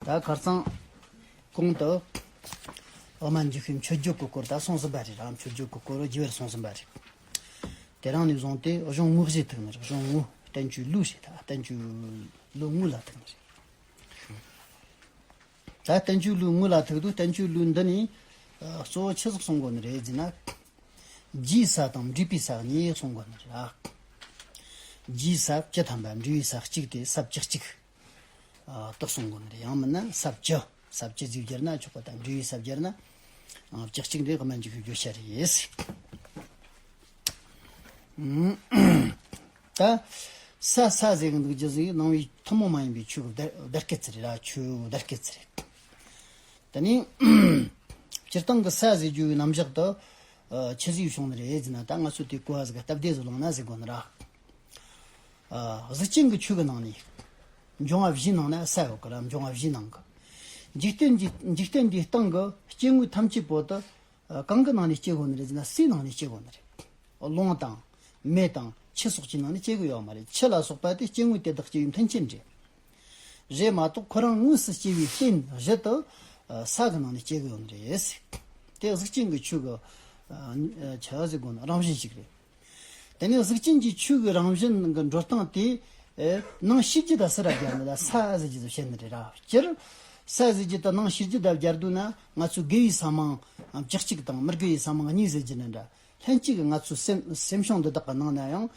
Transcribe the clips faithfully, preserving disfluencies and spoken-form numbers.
ད་ཁར་སང་གོང་དུ་དབུ་མ་འཇུག་པའི་མཆོད་བརྗོད་ཀྱི་སྐོར་ད་གསུངས་ཟིན་པ་རེད་ར། མཆོད་བརྗོད་ཀྱི་སྐོར་རྒྱས་པར་གསུངས་ཟིན་པ་རེད། དེ་རིང་ནས་བཟུང་སྟེ་གཞུང་དངོས་གཞི་ཐུག་ནི་རེད། གཞུང་དངོས་བསྟན་བཅོས་ལུགས་རེད། ད་བསྟན་བཅོས་ལུགས་དངོས་ལ་ཐུག་ནི་རེད། ད་བསྟན་བཅོས་ལུགས་དངོས་ལ་ཐུག་དུས་བསྟན་བཅོས་ལུགས་འདི་ནས་ཨ་གཙོ་བོ་ཆི་ཟིག་གསུང་དགོས་ནི་རེད་ཟེར་ན། རྒྱས་ས་དང་འབྲེལ་པའི་ས་གཉིས་གསུང་དགོས་ནི་རེད་ཨ། རྒྱས་ས་བཅུ་ཐམ་པ། འབྲེལ་བའི་ས་གཅིག་སྟེ་ས་བཅུ་གཅིག་ཨ་དག་གསུང་དགོས་ནི་རེད། ཡང་མིན་ན་ས་བཅུ། ས་བཅུ་ཟིག་བསྒྱུར་ན་ཆོག་པ་དང་། འབྲེལ་བའི་ས་བསྒྱུར་ན་ཨ་བཅུ་གཅིག་འདི་དབུ་མ་འཇུག་པའི་བརྗོད་བྱ་རེད། ད་ས་ས་ཟེར་གི་འདུག་རྒྱུ་ཟིག་ནང་པའི་ཐུན་མོང་མ་ཡིན་པའི་ཆོས་ཀྱི་བརྡ་བརྡ་སྐད་ཅིག་རེད་ར། ཆོས་བརྡ་སྐད་ཅིག་རེད། དེ་ནས་སྤྱིར་བཏང་གི་ས་ཟེར་རྒྱུའི་རྣམ་གཞག་དེ་ཨ་ཆི་ཟིག་བྱུང་ནི་རེད་ཟེར་ན། ད་ང་ཚོ་དེ་གོ་བ་ཟིག་སྟབས་བདེ་ཟིག་བླངས་ན་ཟེར་དགོས་ནི་ར། ཨ་གཟུགས་ཅན་གྱི་ཆོས་ཀྱི་ནང་ནས་འབྱུང་བ་བཞིའི་ནང་ན་ས་ཡོད་གི་ར། འབྱུང་བ་བཞིའི་ནང་གི། འཇིག་རྟེན་གྱི་འཇིག་རྟེན་འདིའི་སྟེང་གི་སྐྱེ་དངོས་ཐམས་ཅད་པོ་དེ་ཨ་གང་གི་ནང་ནས་སྐྱེ་དགོས་ནི་རེད་ཟེར་ན། སའི་ནང་ནས་སྐྱེ་དགོས་ནི་རེད། རླུང་དང་མེ་དང་ཆུ་སོགས་ཀྱི་ནང་ནས་སྐྱེ་གི་ཡོད་མ་རེད། ཆུ་ལ་སོགས་པ་དེ་སྐྱེ་དངོས་དེ་དག་སྐྱེ་བའི་མཐུན་རྐྱེན་རེད། རེད་མ་གཏོགས་ཁོ་རང་དངོས་སུ་སྐྱེ་བའི་རྟེན་གཞི་དེ་ཨ་ས་གི་ནང་ནས་སྐྱེ་གི་ཡོད་ནི་རེད། དེ་གཟུགས་ཅན་གྱི་ཆོས་ཀྱི་ཨ་ཆ་ཟེར་དགོས་ན་རང་བཞིན་ཞིག་རེད། དེ་ནས་གཟུགས་ཅན་གྱི་ཆོས་ཀྱི་རང་བཞིན་གྱི་འགྲོ་སྟངས་དེ་ཨེ་ནང་ཤེས་རྒྱུད་དང་སུ་ར་སྦྱར་ནི་ལ་ས་ཟེར་རྒྱུ་ཟེར་བཤད་ནི་རེད་ར། སྤྱིར་ས་ཟེར་རྒྱུ་དང་ནང་ཤེས་རྒྱུད་དང་སྦྱར་དུས་ན་ང་ཚོའི་དགེ་བའི་ས་མིང་བཅུ་གཅིག་དང་མི་དགེ་བའི་ས་མིང་གཉིས་ཟེར་རྒྱུ་ནི་འདྲ། ལྷན་ཅིག་ང་ཚོའི་སེམས་སེམས་བྱུང་འདི་དག་གི་ནང་ན་ཡང་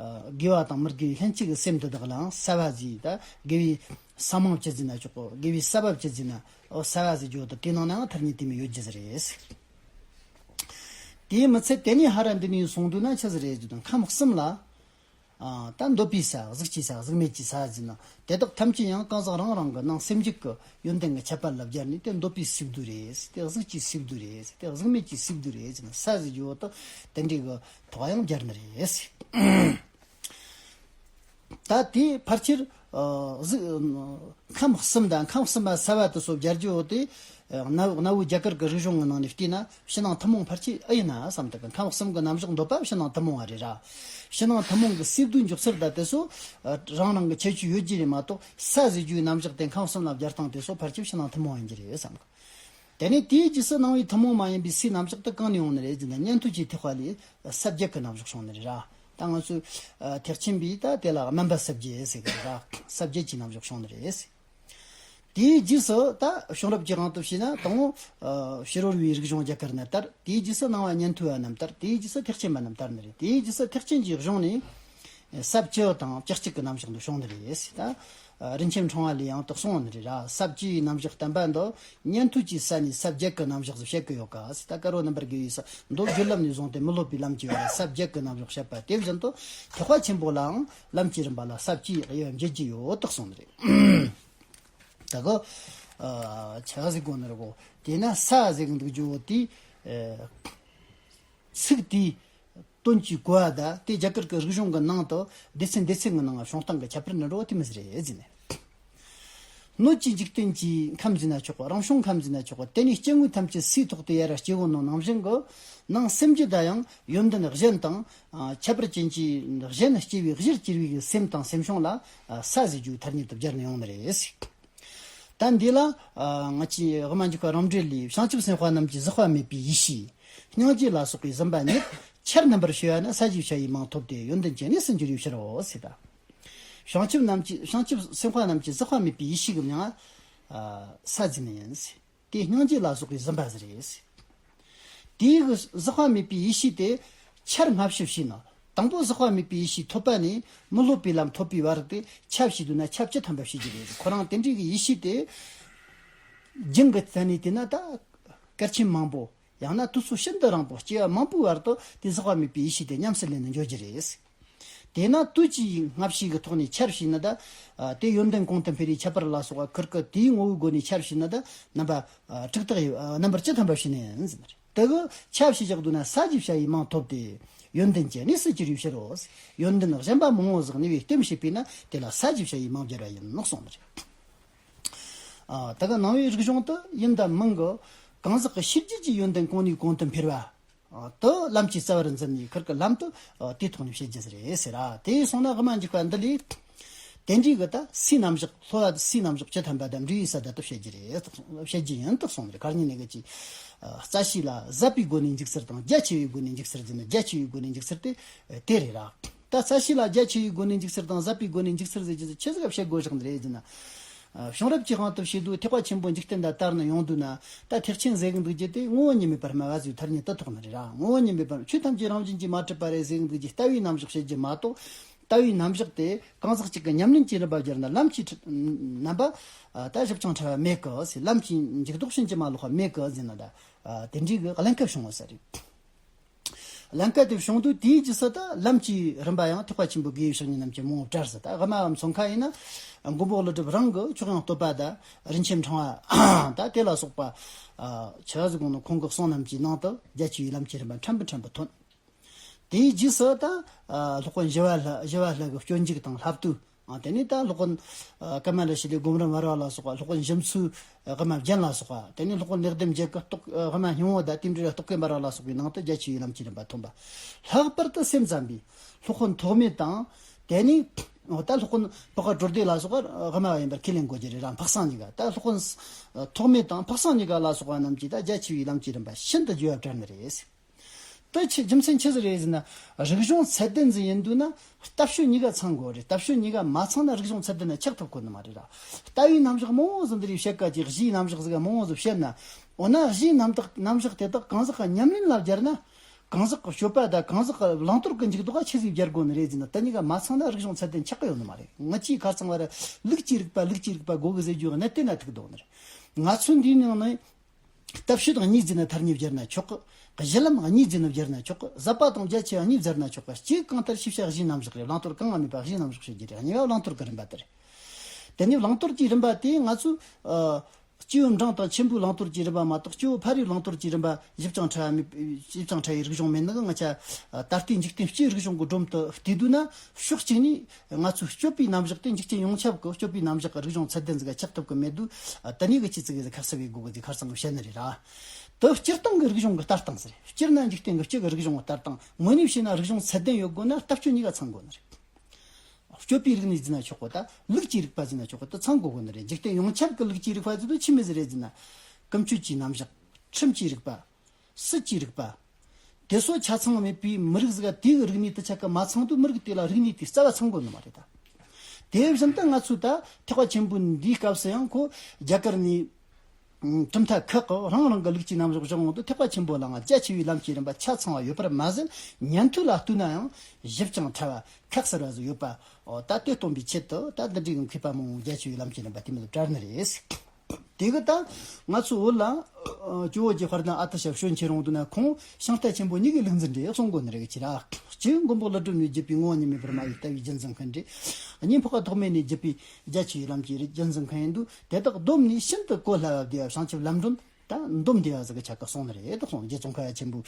ཨ་དགེ་བ་དང་མི་དགེ་བའི་ལྷན་ཅིག་གི་སེམས་འདི་དག་ལའང་ས་བ་ཟེར། ད་དགེ་བའི་ས་མིང་བཅུ་ཟེར་ན་ཆོག་གོ། དགེ་བའི་ས་བ་བཅུ་ཟེར་ན་ཨོ་ས་བ་ཟེར་རྒྱུ་དེ་དེ་ནང་ན་ཡང་ཐ་སྙད་དེ་མོ་ཡོད་རྒྱུ་ཟིག་རེད། དེས་མི་ཚད་དེ་ནས་ཧ་ར་འདི་ནས་སོང་དུས་ན་ཆི་ཟིག་རེད་ཟེར་དུས། ཁམས་གསུམ་ལ་ཨ་ད་འདོད་པའི་ས། གཟུགས་ཀྱི་ས། གཟུགས་མེད་ཀྱི་ས་ཟེར་ན་དེ་དག་ཐམས་ཅད་ཡང་གང་ཟག་རང་རང་གི་ནང་སེམས་རྒྱུད་ཀྱི་ཡོན་ཏན་གྱི་ཁྱད་པར་ལ་སྦྱར་ནས། དེ་འདོད་པའི་སེམས་རྒྱུད་རེད། དེ་གཟུགས་ཀྱི་སེམས་རྒྱུད་རེད། དེ་གཟུགས་མེད་ཀྱི་སེམས་རྒྱུད་རེད་ཟེར་ན། ས་ཟེར་རྒྱུ་བོ་དེ་དེ་འདྲའི་གི་ཐོག་ཡང་སྦྱར་ནི་རེད། ད་དེ་ཕལ་ཆེར་ཨ་གཟུགས་ཁམས་གསུམ་དང་། ཁམས་གསུམ་པ་ས་བ་དེ་ཚོ་སྦྱར་རྒྱུ་བོ་དེ་ཨ་གནའ་གནའ་བོའི་རྒྱ་གར་གྱི་རིག་གཞུང་གི་ནང་ནས་བལྟས་ན་ཕྱི་ནང་ཐུན་མོང་ཕལ་ཆེར་ཨེ་ཡིན་ན་བསམ་གི་འདུག་ཁམས་གསུམ་གྱི་རྣམ་གཞག་འདོད་པ་ཕྱི་ནང་ཐུན་མོང་བ་རེད་ར། ཕྱི་ནང་ཐུན་མོང་གི་སེམས་རྒྱུད་འཇོག་ཚུལ་དང་དེ་ཚོ་ཨ་རང་རང་གི་ཁྱད་ཆོས་ཡོད་རྒྱུ་རེད་མ་གཏོགས། ས་ཟེར་རྒྱུའི་རྣམ་གཞག་དེ་ཁམས་གསུམ་ལ་སྦྱར་སྟངས་དེ་ཚོ་ཕལ་ཆེར་ཕྱི་ནང་ཐུན་མོང་ཡིན་རྒྱུ་རེད་བསམ་གི། དེ་ནས་དེའི་རྗེས་སུ་ནང་པའི་ཐུན་མོང་མ་ཡིན་པའི་སའི་རྣམ་གཞག་དེ་གང་ནས་ཡོང་ནི་རེད་ཟེར་ན། ཉན་ཐོས་ཀྱི་ཐེག་པ་ལས་ས་བརྒྱད་ཀྱི་རྣམ་གཞག་བྱུང་ནི་རེད་ར། ད་ང་ཚོའི་ཨ་ཐེག་ཆེན་པའི་ད་དེ་ལ་སྨན་པ་ས་བརྒྱད་ཟེར་གི་རེད་ར། ས་བརྒྱད་ཀྱི་རྣམ་གཞག་བྱུང་ནི་རེད། དེའི་རྗེས་སུ་ད་བྱུང་རབས་ཀྱི་དབང་དུ་བྱས་ན་དང་པོ་ཨ་ཕྱི་རོལ་པའི་རིག་གཞུང་རྒྱ་གར་ན་དར། དེའི་རྗེས་སུ་ནང་པ་ཉན་ཐོས་པ་རྣམས་དར། དེའི་རྗེས་སུ་ཐེག་ཆེན་པ་རྣམས་དར་ནི་རེད། དེའི་རྗེས་སུ་ཐེག་ཆེན་གྱི་གཞུང་ནས་ས་བཅུ་དང་བཅུ་གཅིག་གི་རྣམ་གཞག་འདི་བྱུང་ནི་རེད། ད་རིན་ཆེན་ཕྲེང་བ་ལས་ཡང་དག་གསུངས་པ་ནི་རེད་ར། ས་བཅུའི་རྣམ་གཞག་བསྟན་པ་འདི་ཉན་ཐོས་ཀྱི་ས་ནས་ས་བརྒྱད་ཀྱི་རྣམ་གཞག་ཟིག་བཤད་ཀྱི་ཡོད་ཀ་ཟེར། ད་དཀར་པོ་རྣམ་པར་རྒྱལ་བའི་ས་མདོ་རྒྱུད་ལམ་ནས་བཟུང་སྟེ་མི་སློབ་པའི་ལམ་གྱི་བར་ས་བརྒྱད་ཀྱི་རྣམ་གཞག་བཤད་པ་དེ་བཞིན་དུ་ཐེག་པ་ཆེན་པོ་ལའང་ལམ་གྱི་རིམ་པ་ལ་ས་བཅུའི་དབྱེ་བ་འབྱེད་ཀྱི་ཡོད་དག་གསུངས་ནི་རེད། ད་གི་ཨ་ཆ་ཟིག་གོ་ནི་རེད་གོ། དེས་ན་ས་ཟེར་གི་འདུག་རྒྱུ་བོ་དེ་ཨ་ཚིག་དེའི་དོན་གྱི་གོ་བ་དང་། དེ་རྒྱ་གར་གྱི་རིག་གཞུང་གི་ནང་དུ་སྡེ་ཚན་སྡེ་ཚན་གྱི་ནང་བྱུང་སྟངས་ཀྱི་ཁྱད་པར་ནི་འགྲོ་བ་དེ་མོ་ཟིག་རེད་ཟེར་ནས། སྣོད་ཀྱི་འཇིག་རྟེན་གྱི་ཁམས་ཟེར་ན་ཆོག་གོ། རང་བྱུང་ཁམས་ཟེར་ན་ཆོག་གོ། དེ་ནས་སྐྱེ་དངོས་ཐམས་ཅད་སའི་ཐོག་ཏུ་ཡར་ར་སྐྱེ་གོ་ནོ་ནང་བཞིན་གྱི་ནང་སེམས་རྒྱུད་ད་ཡང་ཡོན་ཏན་གཞན་དང་ཨ་ཁྱད་པར་ཅན་གྱི་གཞན་སྐྱེ་བའི་གཞིར་གྱུར་པའི་སེམས་དང་སེམས་བྱུང་ལ་ཨ་ས་ཟེར་རྒྱུའི་ཐ་སྙད་དུ་སྦྱར་ནས་ཡོང་ནི་རེད། ད་འདི་ལ་ཨ་ང་ཚོས་དབུ་མ་འཇུག་པ་རང་འགྲེལ་ལས། བྱང་ཆུབ་སེམས་དཔའ་རྣམས་ཀྱིས་ཟག་པ་མེད་པའི་ཡེ་ཤེས། སྙིང་རྗེ་ལ་སོགས་པའི་གཟུམ་པ་ཉིད། ཆར་རྣམ་པར་ཕྱེ་བ་ན་ས་གཞི་བྱ་བའི་མིང་ཐོབ་སྟེ། ཡོན་ཏན་ཅན་ནི་སུ་འགྱུར་བའི་ཕྱིར་རོ་ཟེར། ད་བྱང་ཆུབ་རྣམས་ཀྱི་བྱང་ཆུབ་སེམས་དཔའ་རྣམས་ཀྱིས་ཟག་པ་མེད་པའི་ཡེ་ཤེས་ཀྱི་མིང་ཨ་ས་ཟེར་ནི་ཡིན་ཟེར། དེ་སྙིང་རྗེ་ལ་སོགས་པའི་གཟུམ་པ་ཟེར་རེད་ཟེར། དེའི་གི་ཟག་པ་མེད་པའི་ཡེ་ཤེས་དེ་ཆར་སྔ་ཕྱི་ཕྱེ་ན། དང་པོ་ཟག་པ་མེད་པའི་ཡེ་ཤེས་ཐོབ་པ་ནས་མི་སློབ་པའི་ལམ་ཐོབ་པའི་བར་དེ་ཆ་ཕྱེ་དུས་ན་ཆ་བཅུ་ཐམ་པ་ཕྱེ་རྒྱུ་རེད། ཁོ་རང་དེ་འདྲའི་གི་ཡེ་ཤེས་དེ་རྒྱུན་གྱི་ཐད་ནས་བལྟས་ན་ད་སྐར་ཆེན་མང་པོ། ཡང་ན་དུས་ཚོད་ཤིན་ཏུ་རིང་པོ་སྐྱེ་བ་མང་པོའི་བར་དུ་དེ་ཟག་པ་མེད་པའི་ཡེ་ཤེས་དེ་ཉམས་སུ་ལེན་ནས་འཇོག་རྒྱུ་རེད། དེས་ན་དུས་ཀྱི་སྔ་ཕྱི་གི་ཐོག་ནས་ཆར་ཕྱེ་ན་ད། ཨ་དེ་ཡོན་ཏན་གོང་དུ་འཕེལ་བའི་ཁྱད་པར་ལ་སོགས་པ་ཁིར་ཀི་དེའི་ངོ་བོའི་སྒོ་ནས་ཆར་ཕྱེ་ན་ད་རྣམ་པ་ཨ་དྲུག་དག་ཡོད། ཨ་རྣམ་པར་བཅུ་ཐམ་པ་ཕྱེ་ནས་ཡིན་ཟེར་ནི་རེད། དེ་གི་ཆ་ཕྱེ་བཞག་དུས་ན་ས་གཞི་བྱ་བའི་མིང་ཐོབ་སྟེ། ཡོན་ཏན་ཅན་ནི་སུ་འགྱུར་བའི་ཕྱིར་རོ། ཡོན་ཏན་གཞན་པ་མང་བོ་ཟིག་ནུས་པས་སྟོན་བྱེད་པས་ན་དེ་ལ་ས་གཞི་བྱ་བའི་མིང་སྦྱར་བ་ཡིན་ནོ་གསུངས་ནི་རེད། ཨ་ད་ག་ནང་པའི་རིག་གཞུང་དུ་ཡིན་དང་མིན་གྱི་གང་ཟག་གི་ཤེས་རྒྱུད་ཀྱི་ཡོན་ཏན་གོང་ནས་གོང་དུ་འཕེལ་བ། ཨ་དེ་ལམ་གྱི་རྩ་བར་འཛིན་ནས་ཁིར་ཀི་ལམ་དུ་ཨ་དེའི་ཐོག་ནས་བྱེད་རྒྱུ་རེད་ཟེར། ཨ་དེ་སོང་ན་དབུ་མ་འཇུག་པ་འདི་ལས། དེ་འདྲའི་གི་ད་སའི་རྣམ་གཞག་ལྷོ་བ་སའི་རྣམ་གཞག་བཅུ་ཐམ་པ་དང་འབྲས་བུའི་ས་དང་དུ་བཤད་རྒྱུ་རེད་བཤད་རྒྱུ་ཡིན་དུ་གསུངས་རེད། གར་ཉིན་ནས་གི་ཅི། རྩ་ཤེ་ལ་ཟབ་པའི་སྒོ་ནས་འཇུག་ཚུལ་དང་རྒྱ་ཆེ་བའི་སྒོ་ནས་འཇུག་ཚུལ་ཟེར་ན་རྒྱ་ཆེ་བའི་སྒོ་ནས་འཇུག་ཚུལ་དེ་དེ་རེད་ར། ད་རྩ་ཤེ་ལ་རྒྱ་ཆེ་བའི་སྒོ་ནས་འཇུག་ཚུལ་དང་ཟབ་པའི་སྒོ་ནས་འཇུག་ཚུལ་ཟེར་རྒྱུ་ཆི་ཟིག་བཤད་དགོས་བཞག་འདི་རེད་ཟེར་ན། བྱུང་རབས་ཀྱི་དབང་དུ་བྱས་དུས་ཐེག་པ་ཆེན་པོ་འཇིག་རྟེན་དང་བསྟར་ནས་ཡོང་དུས་ན། ད་ཐེག་ཆེན་ཟེར་གི་འདུག་རྒྱུ་དེ་ངོ་བོ་ཉིད་མེད་པར་སྨྲ་བ་ཟེར་ཐར་ཉིད་དུ་ཐོགས་ནི་རེད་ར། ངོ་བོ་ཉིད་མེད་པར་ཆོས་ཐམས་ཅད་རང་བཞིན་གྱིས་མ་གྲུབ་པ་རེད་ཟེར་གི་འདུག་རྒྱུ་ལྟ་བའི་རྣམ་གཞག་བཤད་རྒྱུ་མ་གཏོགས། ལྟ་བའི་རྣམ་གཞག་དེ་གང་ཟག་གཅིག་གི་ཉམས་ལེན་གྱི་རིམ་པ་སྦྱར་ན་ལམ་གྱི་ཁྲི་རྣམ་པ། ད་ཞིབ་ཅིང་ཕྲ་བ་མེད་གི་ཟེར། ལམ་གྱི་འཇུག་ལྡོག་ཕྱིན་ཅི་མ་ལོག་པ་མེད་གི་ཟེར་ན་ད། དེ་འདྲའི་གི་ཀླན་ཀ་བྱུང་བ་ས་རེད། ཀླན་ཀ་དེ་བྱུང་དུས་དེའི་རྗེས་སུ་ད་ལམ་གྱི་རིམ་པ་ཡང་ཐེག་པ་ཆེན་པོའི་དགེ་བའི་བཤེས་གཉེན་རྣམས་ཀྱིས་མང་པོ་བཀྲལ་ཟེར། ད་དབུ་མ་པ་མཚོན་ཁ་ཡིན་ན། མགོན་པོ་ཀླུ་སྒྲུབ་རང་གི་མཆོག་དབྱིངས་བསྟོད་པ་དང་རིན་ཆེན་ཕྲེང་བ་ད་དེ་ལ་སོགས་པ། ཆི་ཟིག་གོང་ནས་ཁོང་གི་གསུང་རྣམས་ཀྱི་ནང་དུ་རྒྱ་ཆེ་བའི་ལམ་གྱི་རིམ་པ་ཕྲན་བུ་ཕྲན་བུ་ཐོན། དེའི་རྗེས་སུ་ད། སློབ་དཔོན་ཞི་བ་ལྷ་ཞི་བ་ལྷ་གི་སྤྱོད་འཇུག་དང་བསླབ་བཏུས། དེ་ནས་ད་སློབ་དཔོན། ཀ་མ་ལ་ཤཱི་ལའི་སྒོམ་རིམ་བར་བ་ལ་སོགས་པ། སློབ་དཔོན་རྗེ་བཙུན། དབུ་མ་རྒྱན་ལ་སོགས་པ། དེ་ནས་སློབ་དཔོན་ལེགས་ལྡན་འབྱེད་ཀྱི་རྟོགས། དབུ་མ་སྙིང་པོ་དང་དེ་འབྲེལ་བའི་རྟོག་གེ་འབར་བ་ལ་སོགས་པའི་ནང་དུ་རྒྱ་ཆེ་བའི་ལམ་གྱི་རིམ་པ་ཐོན་པ། ལྷག་པར་དུ་སེམས་ཙམ་པའི་སློབ་དཔོན་ཐོགས་མེད་དང་། དེ་ནས། འོ་ད་སློབ་དཔོན་འཕགས་པ་གྲོལ་སྡེ་ལ་སོགས་པ་དབུ་མ་པ་ཡིན་པར་ཁས་ལེན་དགོས་ཀྱི་རེད་ར། འཕགས་སངས་རྒྱས་ཀ་ད་སློབ་དཔོན། ཐོགས་མེད་དང་འཕགས་སངས་རྒྱས་ཀ་ལ་སོགས་པ་རྣམས་ཀྱིས་ད་རྒྱ་ཆེ་བའི་ལམ་གྱི་རིམ་པ་ཤིན་ཏུ་རྒྱས་པ་བཀྲལ་ནི་རེད། དེ་ཆི་རྒྱུ་མཚན་ཆི་ཟིག་རེད་ཟེར་ན། རིག་གཞུང་ཚད་ལྡན་ཟིག་ཡིན་དུས་ན་ལྟ་སྤྱོད་གཉིས་ཀ་ཚང་དགོས་རེད། ལྟ་སྤྱོད་གཉིས་ཀ་མ་ཚང་ན་རིག་གཞུང་ཚད་ལྡན་ན་ཆགས་ཐུབ་ཀྱི་ནི་མ་རེད་ར། ལྟ་བའི་རྣམ་གཞག་མང་བོ་ཟིག་འདི་རིགས་བཤད་ཀ་ཅིག་གཞིའི་རྣམ་གཞག་ཟིག་མང་བོ་ཟིག་བཤད་ན། འོ་ན་གཞིའི་རྣམ་དག་རྣམ་གཞག་དེ་དག་གང་ཟག་གི་ཉམས་ལེན་ལ་སྦྱར་ན། གང་ཟག་གི་སྤྱོད་པ་དང་གང་ཟག་གི་བླང་དོར་གི་འཇུག་ལྡོག་ག་ཆི་ཟིག་སྦྱར་དགོས་ནི་རེད་ཟེར་ན། དེ་གཉིས་ཀ་མ་ཚང་ན་རིག་གཞུང་ཚད་ལྡན་ཆགས་ཀྱི་ཡོད་ནི་མ་རེད། ང་ཅིའི་ཁ་ཚང་བ་ར་ལུགས་ཀྱི་རིག་པ་ལུགས་ཀྱི་རིག་པ་དགོས་གི་ཟེར་རྒྱུ་གནད་དེ་ན་ཐུག་འདུག་ནི་རེད། ང་ཚོ་འདིའི་ནང་ནས། ལྟ་སྤྱོད་གཉིས་ཟེར་ན་ཐ་སྙད་སྦྱར་ན་ཆོག་གི། གཞི་ལམ་གཉིས་ཟེར་ན་སྦྱར་ན་ཆོག་གི། ཟབ་པ་དང་རྒྱ་ཆེ་བ་གཉིས་སྦྱར་ན་ཆོག་གི། གཅིག་གང་ལྟར་ཤེས་བྱ་གཞིའི་རྣམ་གཞག་རེད། བླང་དོར་གང་ཡང་མེད་པ་གཞིའི་རྣམ་གཞག་བཤད་རྒྱུ་རེད། གཉིས་པ་བླང་དོར་གྱི་རིམ་པ་དེ་རེད། དེ་ནས་བླང་དོར་གྱི་རིམ་པ་དེ་ང་ཚོས། ཨ། སྐྱེས་བུ་འབྲིང་དང་ཆེན་པོའི་བླང་དོར་གྱི་རིམ་པ་མ་གཏོགས་སྐྱེས་བུ་ཕ་རོལ་བླང་དོར་གྱི་རིམ་པ་ཞིབ་ཅིང་ཕྲ་བ་མེད། ཞིབ་ཅིང་ཕྲ་བའི་རིག་གཞུང་མེད་ནི་ང་ཆ། ད་ལྟའི་འཇིག་རྟེན་སྤྱིའི་རིག་གཞུང་གི་སྒྲོམ་དུ་བལྟས་དུས་ན། ཕྱོགས་གཅིག་ནས་ང་ཚོའི་སྤྱོད་པའི་རྣམ་གཞག་དེ་འཇིག་རྟེན་ཡོངས་ཁྱབ་ཀྱི་སྤྱོད་པའི་རྣམ་གཞག་གི་རིག་གཞུང་ཚད་ལྡན་ཟིག་ག་ཆགས་ཐུབ་ཀྱི་མེད་དུས། དེ་ནས་གི་ཆི་ཟིག་གི་ཁ་གསབ་བྱེད་དགོས་གི་ཁར་སང་གི་བཤད་ནི་རེད་ར། དེ་སྤྱིར་བཏང་གི་རིག་གཞུང་གི་ལྟ་སྟངས་ཟེར། སྤྱིར་ན་འཇིག་རྟེན་གི་སྤྱི་གི་རིག་གཞུང་གི་ལྟ་སྟངས། དངོས་གནས་བྱས་ན་རིག་གཞུང་ཚད་ལྡན་ཡོད་དགོས་ན་ལྟ་སྤྱོད་གཉིས་ཀ་ཚང་དགོས་ནི་རེད། སྤྱོད་པའི་རིག་གནས་ཟེར་ན་ཆོག་གོ། ད་ལུགས་ཀྱི་རིག་པ་ཟེར་ན་ཆོག་གོ། ད་ཚང་དགོས་གོ་ནི་རེད། འཇིག་རྟེན་ཡོངས་ཁྱབ་ཀྱི་ལུགས་ཀྱི་རིག་པ་ཟེར་དུས་ཆི་མོ་ཟིག་རེད་ཟེར་ན། ཀུན་སྤྱོད་ཀྱི་རྣམ་གཞག་ཁྲིམས་ཀྱི་རིག་པ། སྲིད་ཀྱི་རིག་པ། དེ་ཚོ་ཆ་ཚང་མེད་པའི་མི་རིགས་ཟིག་ག་དེའི་རིག་གནས་དེ་ཆ་ག་མ་ཚང་དུས་མི་རིགས་དེ་ལ་རིག་གནས་དེའི་རྩ་བ་ཚང་དགོས་ནི་མ་རེད་ད། དེ་བཞིན་དུ་ང་ཚོས་ད་ཐེག་པ་ཆེན་པོ་འདིའི་སྐབས་སུ་ཡང་ཁོ་རྒྱ་གར་ནས། གྲུབ་མཐའ་ཁག་གི་རང་རང་གི་ལུགས་ཀྱི་རྣམ་གཞག་བཞག་འོང་དུས་ཐེག་པ་ཆེན་པོ་ལའང་རྒྱ་ཆེ་བའི་ལམ་གྱི་རིམ་པ་ཆ་ཚང་བ་ཡོད་པར་མ་ཟད། ཉན་ཐོས་ལ་ལྟོས་ན་ཡང་ཞིབ་ཅིང་ཕྲ་བ་ཁག་གསལ་བ་ཟིག་ཡོད་པ། འོ་ད་དེ་སྟོན་པའི་ཆེད་དུ་ད་འདི་འདྲའི་མཁས་པ་མང་བོ་རྒྱ་ཆེ་བའི་ལམ་གྱི་རིམ་པ་དེ་མོ་ཟིག་བཀྲལ་ནི་རེད། དེ་གི་ད་ང་ཚོ་བོད་ལ་ཇོ་བོ་རྗེ་དཔལ་ལྡན་ཨ་ཏི་ཤ་བྱོན་ཁྱེར་འོང་དུས་ན་ཁོང་ཤིང་རྟ་ཆེན་པོ་གཉིས་ཀྱི་ལུགས་འཛིན་རེད་གསུང་དགོས་ནི་རེད། ཅི་ར། གཅིག་མགོན་པོ་ཀླུ་སྒྲུབ་ནས་བརྒྱུད་པའི་ངོ་བོ་ཉིད་མེད་པར་སྨྲ་བའི་ལྟ་བའི་རྒྱུན་འཛིན་མཁན་རེད། གཉིས་འཕགས་པ་ཐོགས་མེད་ནས་བརྒྱུད་པའི་རྒྱ་ཆེའི་ལམ་གྱི་རྒྱུན་འཛིན་མཁན་ཡིན་དུས། དེ་དག་བསྡོམས་ནས་ཤིན་ཏུ་གོ་སླ་བ་བདེ་བ་བྱང་ཆུབ་ལམ་སྒྲོན་ད་འདོམས་བདེ་བ་ཟིག་གི་ཆ་ག་གསུངས་ནི་རེད་དོ་གསུངས། རྗེ་ཙོང་ཁ་པ་ཆེན་པོའི་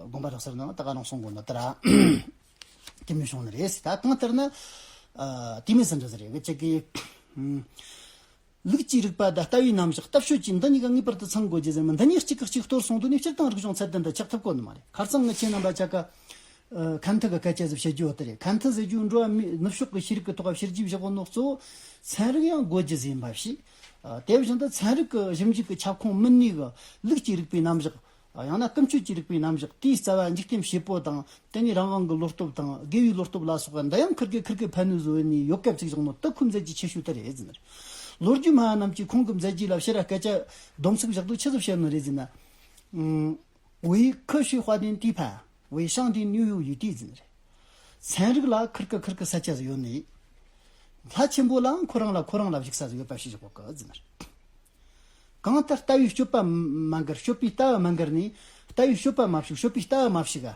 དགོངས་པ་རབ་གསལ་ནང་ད་ག་རང་གསུང་དགོས་ན་ད་ར་དེ་མི་གསུང་ནི་རེད། ད་གང་ལྟར་ན་དེ་མི་ཟིན་འདྲ་ཟིག་རེད་གི་ཅིག་གི། ལུགས་ཀྱི་རིག་པ་དང་ལྟ་བའི་རྣམ་གཞག་ལྟ་སྤྱོད་ཀྱི་འདི་གཉིས་ཀ་ངེས་པར་དུ་ཚང་དགོས་རྒྱུ་ཟེར་མི་འདི་གཉིས་གཅིག་གིས་གཅིག་གཏོར་སོང་དུས་ནས་སྤྱིར་བཏང་རིག་གཞུང་ཚད་ལྡན་དུ་ཆགས་ཐུབ་ཀྱི་ནི་མ་རེད། ཁར་སང་ངི་ཁྱེད་རྣམ་པ་ཆ་ག་ཁན་ཐི་གི་སྐད་ཆ་ཟིག་བཤད་རྒྱུ་བོ་དེ་རེད། ཁན་ཐི་ཟེར་རྒྱུ་འགྲོ་བ་མིའི་ནུབ་ཕྱོགས་ཀྱི་ཤེས་རིག་གི་ཐོག་ཕྱི་རྒྱུ་བཞག་གོ་ནོ་གཙོ་བོ་ཚན་རིག་ཡང་དགོས་རྒྱུ་ཟིག་ཡིན་པ་ཞིག་དེ་བཞིན་དུ་ཚན་རིག་གི་ཞིབ་འཇུག་གི་ཁྱབ་ཁོངས་མིན་ནས་གི་ལུགས་ཀྱི་རིག་པའི་རྣམ་གཞག་ཡང་ན་ཀུན་སྤྱོད་ཀྱི་རིག་པའི་རྣམ་གཞག་དེའི་རྩ་བ་འཇིག་རྟེན་བྱེད་པོ་དང་། དེ་ནས་རང་དབང་གི་བློ་སྟོབས་དང་དགེ་བའི་བློ་སྟོབས་ལ་སོགས་པ་འདི་ཡང་ཁིར་གི་ཁིར་གི་ཕན་ནུས་བཟོ་ནས་ཡོད་སྐབས་ཅིག་བཞག་ནོ་དེ་ཁོའི་མཛད་རྗེས་ཆེ་ཤོས་དེ་རེད་ཟེར་ནི་རེད། ལོ་རྒྱུས་སྨྲ་བ་རྣམས་ཀྱིས་ཁོང་གི་མཛད་རྗེས་ལ་ཕྱིར་ར་སྐད་ཆ་སྡོམ་ཚིག་བཞག་དུས་ཆི་ཟིག་བཤད་ནི་རེད་ཟེར་ན། 为科学发展地盘，为上帝留有余地 ཟེར་ནི་རེད། ཚན་རིག་ལ་ཁིར་གི་ཁིར་གི་ས་ཆ་ཟིག་ཡོད་ནི། ལྷ་ཆེན་པོ་ལའང་ཁོ་རང་ལ་ཁོ་རང་ལ་བཞུགས་ས་ཟིག་ཡོད་པ་ཞིག་བཞག་གོ་གི་ཟེར་ནི་རེད། གང་ལྟར་ལྟ་བའི་སྤྱོད་པ་མ་འགལ། སྤྱོད་པའི་ལྟ་བ་མ་འགལ་ནས། ལྟ་བའི་སྤྱོད་པ་མ་ཕྱུག་སྤྱོད་པའི་ལྟ་བ་མ་ཕྱུག་ག་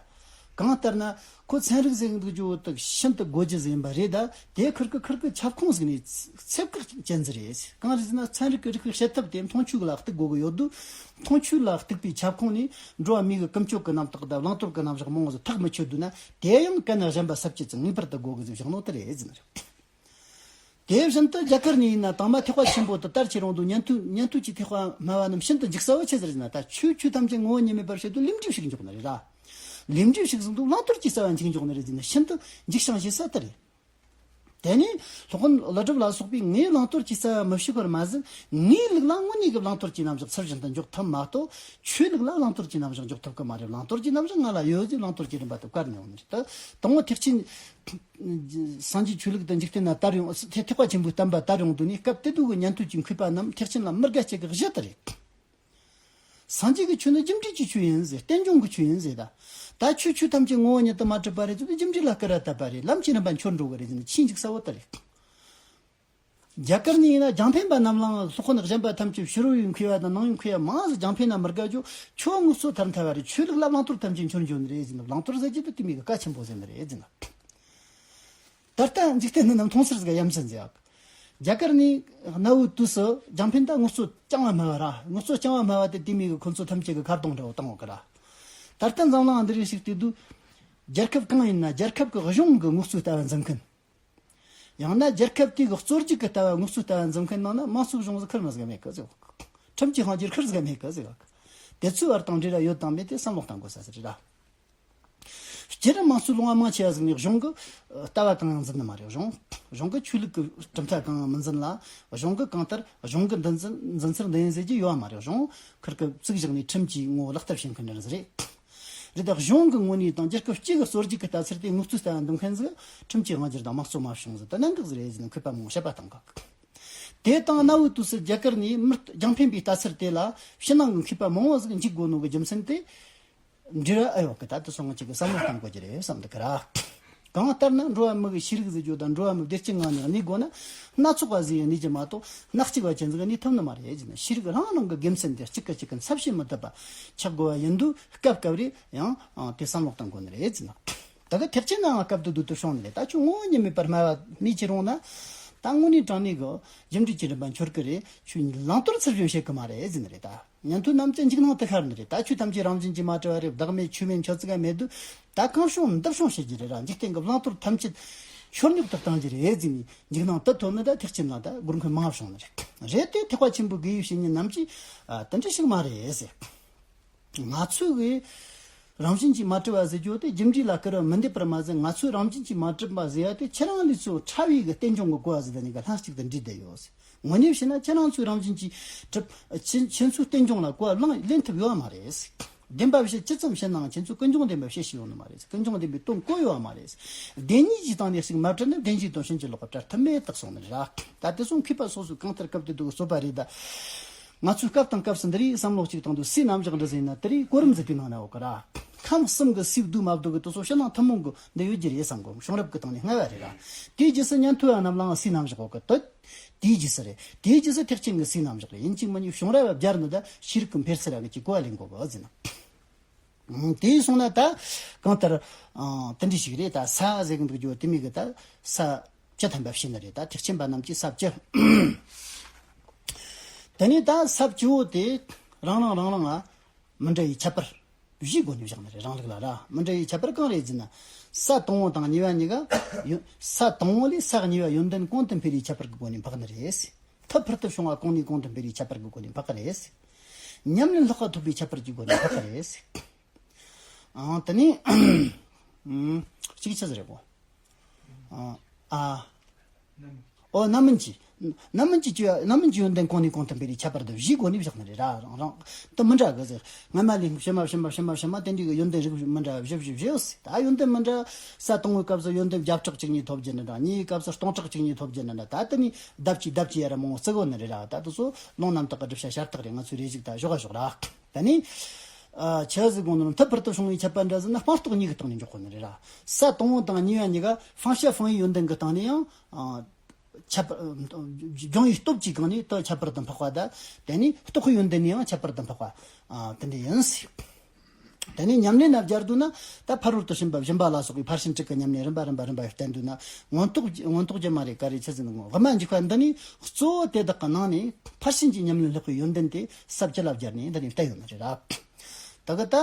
གང་ལྟར་ན་ཁོ་ཚན་རིག་ཟེར་གི་འདུག་རྒྱུ་དེ་ཤིན་ཏུ་དགོས་རྒྱུ་ཟིག་ཡིན་པ་རེད། ད་དེ་ཁིར་གི་ཁིར་གི་ཁྱབ་ཁོངས་ཟིག་ནས་ཚད་བཀག་ཅན་ཟིག་རེད། གང་རེད་ཟེར་ན་ཚན་རིག་གི་རིག་པའི་བྱེད་ཐབས་དེ་མཐོང་ཆོས་ལ་གཏུག་དགོས་གི་ཡོད་དུས། མཐོང་ཆོས་ལ་གཏུག་པའི་ཁྱབ་ཁོངས་ནས་འགྲོ་བ་མིའི་གི་ཀུན་སྤྱོད་ཀྱི་རྣམ་དག་དང་བླང་དོར་གྱི་རྣམ་གཞག་མང་བོ་ཟིག་ཐག་མི་ཆོད་དུས་ན། དེ་ཡང་གན་གཞན་པ་ཟབ་ཅིག་ཙམ་ངེས་པར་དུ་དགོས་གི་ཟིག་བཞག་ནོ་དེ་རེད་ཟེར་ནི་རེད། དེ་བཞིན་དུ་རྒྱ་གར་ནས་ཡིན་ན་དང་མ་ཐེག་པ་ཆེན་པོ་དེ་དར་ཁྱེར་འོང་དུས་ཉན་ཐོས་ཉན་ཐོས་ཀྱི་ཐེག་པ་སྨྲ་བ་རྣམས་ཤིན་ཏུ་འཇིགས་ས་བོ་ཆི་ཟེར་ན། ད་ཆོས་ཆོས་ཐམས་ཅད་ངོ་བོ་ཉིད་མེད་པར་བཤད་དུས་ལུས་འབྲེལ་ཞིག་འཇོག་ནི་རེད་ར། ལུས་འབྲེལ་ཞིག་ཟིན་དུས་བླང་དོར་གྱི་རྩ་བ་འཇིག་འཇོག་ནི་རེད་ཟེར་ན་ཤིན་ཏུ་འཇིགས་ཤིང་ཞེ་ས་དེ་རེད། དེ་ནས་སློབ་དཔོན་ཀླུ་སྒྲུབ་ལ་སོགས་པས་ངས་བླང་དོར་གྱི་རྩ་བ་མི་ཤེས་པར་མ་ཟད། ངའི་ལུགས་ལ་དངོས་གནས་ཀྱི་བླང་དོར་གྱི་རྣམ་གཞག་ཚུལ་བཞིན་དུ་འཇོག་ཐུབ་མ་གཏོགས། ཆོས་ལུགས་ལ་བླང་དོར་གྱི་རྣམ་གཞག་འཇོག་ཐུབ་ཀྱི་མ་རེད། བླང་དོར་གྱི་རྣམ་གཞག་ང་ལ་ཡོད་ཟེར་བླང་དོར་གྱི་རིམ་པ་དེ་བཀར་ནས་ཡོང་ནི་རེད། ད་དང་པོ་ཐེག་ཆེན། སངས་རྒྱས་ཆོས་ལུགས་དང་འཇིག་རྟེན་ན་དར་ཡོང་། ཐེག་པ་ཆེན་པོའི་བསྟན་པ་དར་ཡོང་དུས་ནས། སྐབས་དེ་དུས་ཀྱི་ཉན་ཐོས་ཀྱི་མཁས་པ་རྣམས་ཐེག་ཆེན་ལ་མི་དགའ་བྱེད་ཀྱི་གཞི་དེ་རེད། སངས་རྒྱས་ཀྱི་ཆོས་ནི་རྒྱུ་འབྲས་ཀྱི་ཆོས་ཡིན་ཟེར། རྟེན་འབྱུང་གི་ཆོས་ཡིན་ཟེར། ད་ད་ཆོས་ཆོས་ཐམས་ཅད་ངོ་བོ་ཉིད་དུ་མ་གྲུབ་པ་རེད་ཟེར་དུས། རྒྱུ་འབྲས་ལ་སྐུར་བ་བཏབ་པ་རེད། ལམ་གྱི་རིམ་པ་འཆོར་འགྲོ་གི་རེད་ཟེར་ནས་ཆོས་འཇིག་ས་བོ་དེ་རེད། རྒྱ་གར་ནས་ཡིན་ན་རྒྱང་འཕེན་པ་རྣམས་ལའང་སློབ་དཔོན་གཞན་པ་ཐམས་ཅད་ཕྱི་རོལ་པའི་མཁས་པ་དང་ནང་པའི་མཁས་པ་མང་ཟིག་རྒྱང་འཕེན་ན་མི་དགའ་རྒྱུ། ཁྱོད་དངོས་གཙོ་ཐར་འཐབ་པ་རེད། ཆོས་ལུགས་ལ་བླང་དོར་ཐམས་ཅད་འཆོར་འགྱོ་ནི་རེད་ཟེར་ནས། བླང་དོར་ཟེར་རྒྱུ་དེ་དེ་མོ་གི་གལ་ཆེན་པོ་ཟེར་ནི་རེད་ཟེར་ན། ད་ལྟ་འཇིག་རྟེན་འདི་རྣམས་མཐོང་ཚུལ་ཟིག་ཡ་མཚན་ཟིག་ཡག་རྒྱ་གར་ནས་གནའ་བོའི་དུས་སུ་རྒྱང་འཕེན་ད་དངོས་གཙོ་རྐྱང་བ་སྨྲ་བ་ར། དངོས་གཙོ་རྐྱང་བ་སྨྲ་བ་དེ་དེ་མོ་གི་ཁོ་ཚོ་ཐམས་ཅད་ཀྱི་ཁ་རྡུང་འདྲ་བོ་བཏང་ཡོད་གི་ར། ད་ལྟ་འཛམ་གླིང་འདི་རིགས་ཤིག་བལྟས་དུས། རྒྱལ་ཁབ་གང་ཡིན་ན་རྒྱལ་ཁབ་ཀྱི་གཞུང་གི་དངོས་གཙོའི་ལྟ་བ་འཛིན་མཁན། ཡང་ན་རྒྱལ་ཁབ་དེ་གི་གཙོ་རྒྱུག་གི་ལྟ་བ་དངོས་གཙོའི་ལྟ་བ་འཛིན་མཁན་ནང་ན་དམངས་གཙོའི་གཞུང་ཟིག་ཁུར་མི་ཟིག་མེད་གི་ཟེར། ཁྲིམས་ཀྱི་དབང་སྒྱུར་ཁུར་ཟིག་མེད་གི་ཟེར། དེ་ཚོའི་བར་དང་འབྲེལ་བ་ཡོད་དང་མེད་དེ་བསམ་བློ་གཏང་དགོས་ས་ཟིག་རེད་ར། སྤྱིར་དམངས་གཙོའི་ལུང་པ་མང་ཆེ་བ་ཟིག་ནས་གཞུང་གི་ལྟ་བ་གང་ཡང་འཛིན་ནི་མ་རེད། གཞུང་གཞུང་གི་ཆོས་ལུགས་ཀྱི་གྲུབ་མཐའ་གང་ཡང་མི་འཛིན་ལ། གཞུང་གི་གང་ལྟར་གཞུང་གི་འདི་འཛིན་འཛིན་ཚུལ་འདི་ཡིན་ཟེར་རྒྱུ་ཡོད་མ་རེད། གཞུང་ཁུར་གི་བཙུགས་བཞག་ནས་ཁྲིམས་ཀྱི་ངོ་བོ་ལག་བསྟར་བྱེད་མཁན་འདྲ་ཟིག་རེད། རེད། ད་གཞུང་གི་ངོས་ནས་དང་རྒྱལ་ཁབ་སྤྱི་གི་གཙོ་རྒྱུག་གི་ལྟ་ཚུལ་དེ་དངོས་གཙོའི་ལྟ་བ་འདོན་མཁན་ཟིག་ཁྲིམས་ཀྱི་དབང་སྒྱུར་དང་དམངས་གཙོ་མ་བྱུང་ཟིག་ད་གནད་འགག་ཟིག་རེད་ཟེར་ནས་མཁས་པ་མང་བོ་དཔྱད་པ་བཏང་གི། དེ་དང་གནའ་བོའི་དུས་སུ་རྒྱ་གར་ནས་མི་རྒྱང་འཕེན་པའི་ལྟ་ཚུལ་དེ་ལ་ཕྱི་ནང་གི་མཁས་པ་མང་བོ་ཟིག་འཇིགས་དགོས་ནོ་གི་རྒྱུ་མཚན་དེ། འབྲེལ་བ་ཨེ་ཡོད་གི། ད་དེ་སོང་ང་ཅིག་གི་བསམ་བློ་གཏང་དགོས་ཀྱི་རེད་བསམ་འདུག་གི་ར། གང་ལྟར་ན་འགྲོ་བ་མི་གི་ཤེས་རིག་ཟེར་རྒྱུ་དང་འགྲོ་བ་མི་བདེ་སྐྱིད་ངང་ནས་གནས་དགོས་ན། སྣ་ཚོགས་པ་ཟིག་གིས་གནས་ཀྱི་མ་གཏོགས་སྣ་གཅིག་པ་ཅན་ཟིག་གིས་གནས་ཐུབ་ནི་མ་རེད་ཟེར་ན། ཤེས་རིག་རང་རང་གི་དགེ་མཚན་དེ་གཅིག་གིས་གཅིག་གི་འཚབ་བྱེད་མི་ཐུབ་པ་ཆགས་དགོས་པ་ཡིན་དུས། སྐབས་སྐབས་རེ་ཡང་དེ་བསམ་བློ་གཏང་དགོས་ནི་རེད་ཟེར་ན། ད་གི་ཐེག་ཆེན་ནའང་སྐབས་དེ་དུས་དེ་བྱུང་ནི་རེད། ད་ཁྱོད་ངོ་བོ་ཉིད་མེད་པར་སྨྲ་བ་སྨྲས་ཀྱི་རུང་ན། ད་དངོས་གནས་དྲང་གནས་གི་རྒྱུ་འབྲས་ཀྱི་རིམ་པ་འཆོར་གི་རེད། ཁྱོད་བླང་དོར་ཚུལ་བཞིན་བྱེད་གི་མ་རེད་ཟེར་ནི་རེད་ད། ཉན་ཐོས་རྣམས་ཀྱི་འཇིགས་སྣང་དེ་ཤར་ནི་རེད། ད་ཆོས་ཐམས་ཅད་རང་བཞིན་གྱིས་མ་གྲུབ་པ་རེད། བདག་མེད་ཆོས་མེད་ཆོས་ཚིག་མེད་དུས། ད་གང་བྱུང་འདི་བྱུང་བྱེད་ཀྱི་རེད་ར། འཇིག་རྟེན་གྱི་བླང་དོར་ཐམས་ཅད་ཤོར་ཉོག་ཏུ་གཏང་རྒྱུ་རེད་ཟེར་ནས་འཇིགས་སྣང་དེ་ཐོབ་ནི་ད་ཐེག་ཆེན་ལ་ད་སྒོར་འཁོན་མང་བྱུང་ནི་རེད། རེད་དེ་ཐེག་པ་ཆེན་པོའི་དགེ་བའི་བཤེས་གཉེན་རྣམས་ཀྱིས་ཨ་དེ་འདྲ་ཞིག་མ་རེད་ཟེར། ང་ཚོས་གི་རང་བཞིན་གྱིས་མ་གྲུབ་པ་ཟེར་རྒྱུ་དེ་རྒྱུ་འབྲས་ལ་སྐུར་བ་མི་འདེབས་པར་མ་ཟད། ང་ཚོས་རང་བཞིན་གྱིས་མ་གྲུབ་པ་ཟེར་ཡ་དེ་ཁྱེད་རང་ལས་ཚོ་ཕྲ་བའི་གི་རྟེན་འབྱུང་གི་གོ་བ་ཟེར། ད་ནི་གི་ལྷན་ཅིག་ཏུ་འདྲེས་བསྡད་ཡོད་ཟེར། དངོས་གནས་བཤད་ན་ཁྱེད་རང་ཚོའི་རང་བཞིན་གྱིས་གྲུབ། ཁྱེད་ཁྱེད་ཚོའི་རྟེན་འབྱུང་ལ་གོ་བ་བླངས་ལེན་ཐུབ་ཡོད་མ་རེད་ཟེར། བདེན་པ་བཤད་ཇི་ཙམ་བཤད་ནའང་ཁྱེད་ཚོས་ཀུན་འབྱུང་བདེན་པ་བཤད་ཤེས་ཡོད་ནི་མ་རེད་ཟེར། ཀུན་འབྱུང་བདེན་པའི་དོན་གོ་ཡོད་མ་རེད་ཟེར། བདེན་གཉིས་ཀྱི་སྟེང་ནས་ཞིག་མ་བྲལ་ན་བདེན་བཞིའི་དོན་ཕྱིན་ཅི་ལོག་པར་བྲལ་ཐབས་མེད་དག་སོང་ནི་རེད། ད་དེ་སོང་མཁས་པ་སོ་སོའི་གང་ལྟར་སྐབས་དེ་དུས་ཀྱི་རྩོད་པ་རེད་ད། ང་ཚོས་སྐབས་དང་སྐབས་སུ་འདི་རིགས་བསམ་བློ་གཅིག་བཏང་དུས་སའི་རྣམ་གཞག་འདྲ་ཟིན་ན། དེ་རིགས་གོ་རིམ་ཟིག་གི་ནང་ན་ཡོད་གི་ར། ཁམས་གསུམ་གི་སའི་བསྡུ་མ་བསྡུ་གི་དེ་ཚོ་ཕྱི་ནང་ཐུན་མོང་གི་འདི་ཡོད་རྒྱུ་རེད་བསམ་གོ། བྱུང་རབས་ཀྱི་སྟེང་ནས་སྔ་བ་རེད་ར། དེའི་རྗེས་སུ་ཉན་ཐོས་པ་རྣམས་ལའང་སའི་རྣམ་གཞག་ཡོད་གི། དེ་དེའི་རྗེས་སུ་རེད། དེའི་རྗེས་སུ་ཐེག་ཆེན་གྱི་སའི་རྣམ་གཞག་རེད། ཡིན་གཅིག་མིན་གཉིས་བྱུང་རབས་བརྒྱར་ནི་ད་ཤེས་རིག་གི་འཕེལ་ཚུལ་ར་གི་ཅིག་གོ་བ་ལེན་དགོས་གི་ཟེར་ན། དེ་སོང་ན་ད་གང་ལྟར་ཨང་དེ་འདྲ་ཞིག་རེད། ད་ས་ཟེར་གི་འདུག་རྒྱུ་དེ་མོ་གི་ད་ས་བཅུ་ཐམ་པ་བཤད་ནི་རེད། ད་ཐེག་ཆེན་པ་རྣམས་ཀྱིས་ས་བཅུ། དེ་ནས་ད་ས་བཅུ་བོ་དེ་རང་རང་རང་རང་ང་མི་འདྲ་བའི་ཁྱད་པར་བཞིའི་སྒོ་ནས་བཞག་ནི་རེད། རང་ལུགས་ལ་ར། མི་འདྲ་བའི་ཁྱད་པར་གང་རེད་ཟེར་ན། ས་དང་པོ་དང་གཉིས་པ་གཉིས་ཀ་ཡོ། ས་དང་པོ་ལས་ས་གཉིས་པ་ཡོན་ཏན་གོང་དུ་འཕེལ་བའི་ཁྱད་པར་གྱི་སྒོ་ནས་འཕགས་ནི་རེད། ཐབས་ཕུལ་དུ་བྱུང་བ་གོང་ནས་གོང་དུ་འཕེལ་བའི་ཁྱད་པར་གྱི་སྒོ་ནས་འཕགས་ཀྱི་རེད། ཉམས་ལེན་ལྷག་པ་ཐོབ་པའི་ཁྱད་པར་གྱི་སྒོ་ནས་འཕགས་ཀྱི་རེད། ཨང་དེ་ནས་ཨུམ། གཅིག་ཆ་ཟེར་རེད་གོ། ཨ། ཨ། ཨོ་རྣམ་སྨིན་གྱི། རྣམ་སྨིན་གྱི་སྤྱོད་པ། རྣམ་སྨིན་གྱི་ཡོན་ཏན་གོང་ནས་གོང་དུ་འཕེལ་བའི་ཁྱད་པར་དུ་བཞིའི་སྒོ་ནས་བཞག་ནི་རེད་ར། རང་རང་དུ་མི་འདྲ་གི་ཟེར། སྔ་མ་ལས་ཕྱི་མ་ཕྱི་མ་ཕྱི་མ་ཕྱི་མ་དེ་འདྲའི་གི་ཡོན་ཏན་རིགས་མི་འདྲ་བཞི་བཞི་བཞི་ཡོད་ཟེར། ད་ཡོན་ཏན་མི་འདྲ། ས་དང་པོའི་སྐབས་སུ་ཡོན་ཏན་བརྒྱ་ཕྲག་གཅིག་གཉིས་ཐོབ་རྒྱུ་ནི་འདྲ། གཉིས་ཀྱི་སྐབས་སུ་སྟོང་ཕྲག་གཅིག་གཉིས་ཐོབ་རྒྱུ་ནི་འདྲ། ད་དེ་ནས་ལྡབ་གཅིག་ལྡབ་གཅིག་ཡར་མང་བོ་བརྩི་དགོས་ནི་རེད་ར། ད་དེ་ཚོ་ལུང་རྣམ་དག་གི་སྒྲུབ་བྱ་ཤ་སྟག་རེད། ང་ཚོའི་རེ་ཞིག་ད་ཞོག་ག་ཞོག་ར། ད་ནི། ཨ། ཆི་ཟིག་དགོངས་ནོ། ཐབས་ཕུལ་དུ་བྱུང་བའི་ཁྱད་པར་འདྲ་ཟེར་ན་སྤངས་རྟོགས་གཉིས་ཀྱི་སྟེང་ནས་འཇོག་དགོས་ནི་རེད་ར། ས་དང་པོ་དང་གཉིས་པ་གཉིས་ཀ་སྤང་བྱ་སྤང་བའི་ཡོན་ཏན་གྱི་སྟེང་ནས་ཡང་། ཨ། ཁྱད་པར། སྦྱོང་བའི་སྟོབས་ཀྱི་སྒང་ནས་དེ་ཁྱད་པར་དུ་འཕགས་པ་དང་། དེ་ནས་རྟོགས་པའི་ཡོན་ཏན་ནས་ཡང་ཁྱད་པར་དུ་འཕགས་པ། ཨ། དེ་འདྲ་ཡིན་ཟེར། དེ་ནས་ཉམས་ལེན་ལ་སྦྱར་དུས་ན། ད་ཕ་རོལ་ཏུ་ཕྱིན་པ་སྦྱིན་པ་ལ་སོགས་པའི་ཕར་ཕྱིན་དྲུག་གི་ཉམས་ལེན་རིམ་པ་རིམ་པ་རིམ་པ་བསྟན་དུས་ན། མངོན་རྟོགས་མངོན་རྟོགས་རྒྱུ་མ་རེད་ག་རེ་ཆི་ཟེར་ན། དབུ་མ་འཇུག་པ་འདི་ནི་གཙོ་བོ་དེ་དག་གི་ནང་ནས་ཕར་ཕྱིན་གྱི་ཉམས་ལེན་ལྷག་པའི་ཡོན་ཏན་དེ་ས་བཅུ་ལ་སྦྱར་ནས་འདི་ནས་བསྟན་ཡོད་ནི་རེད་ར། ད་གི་ད་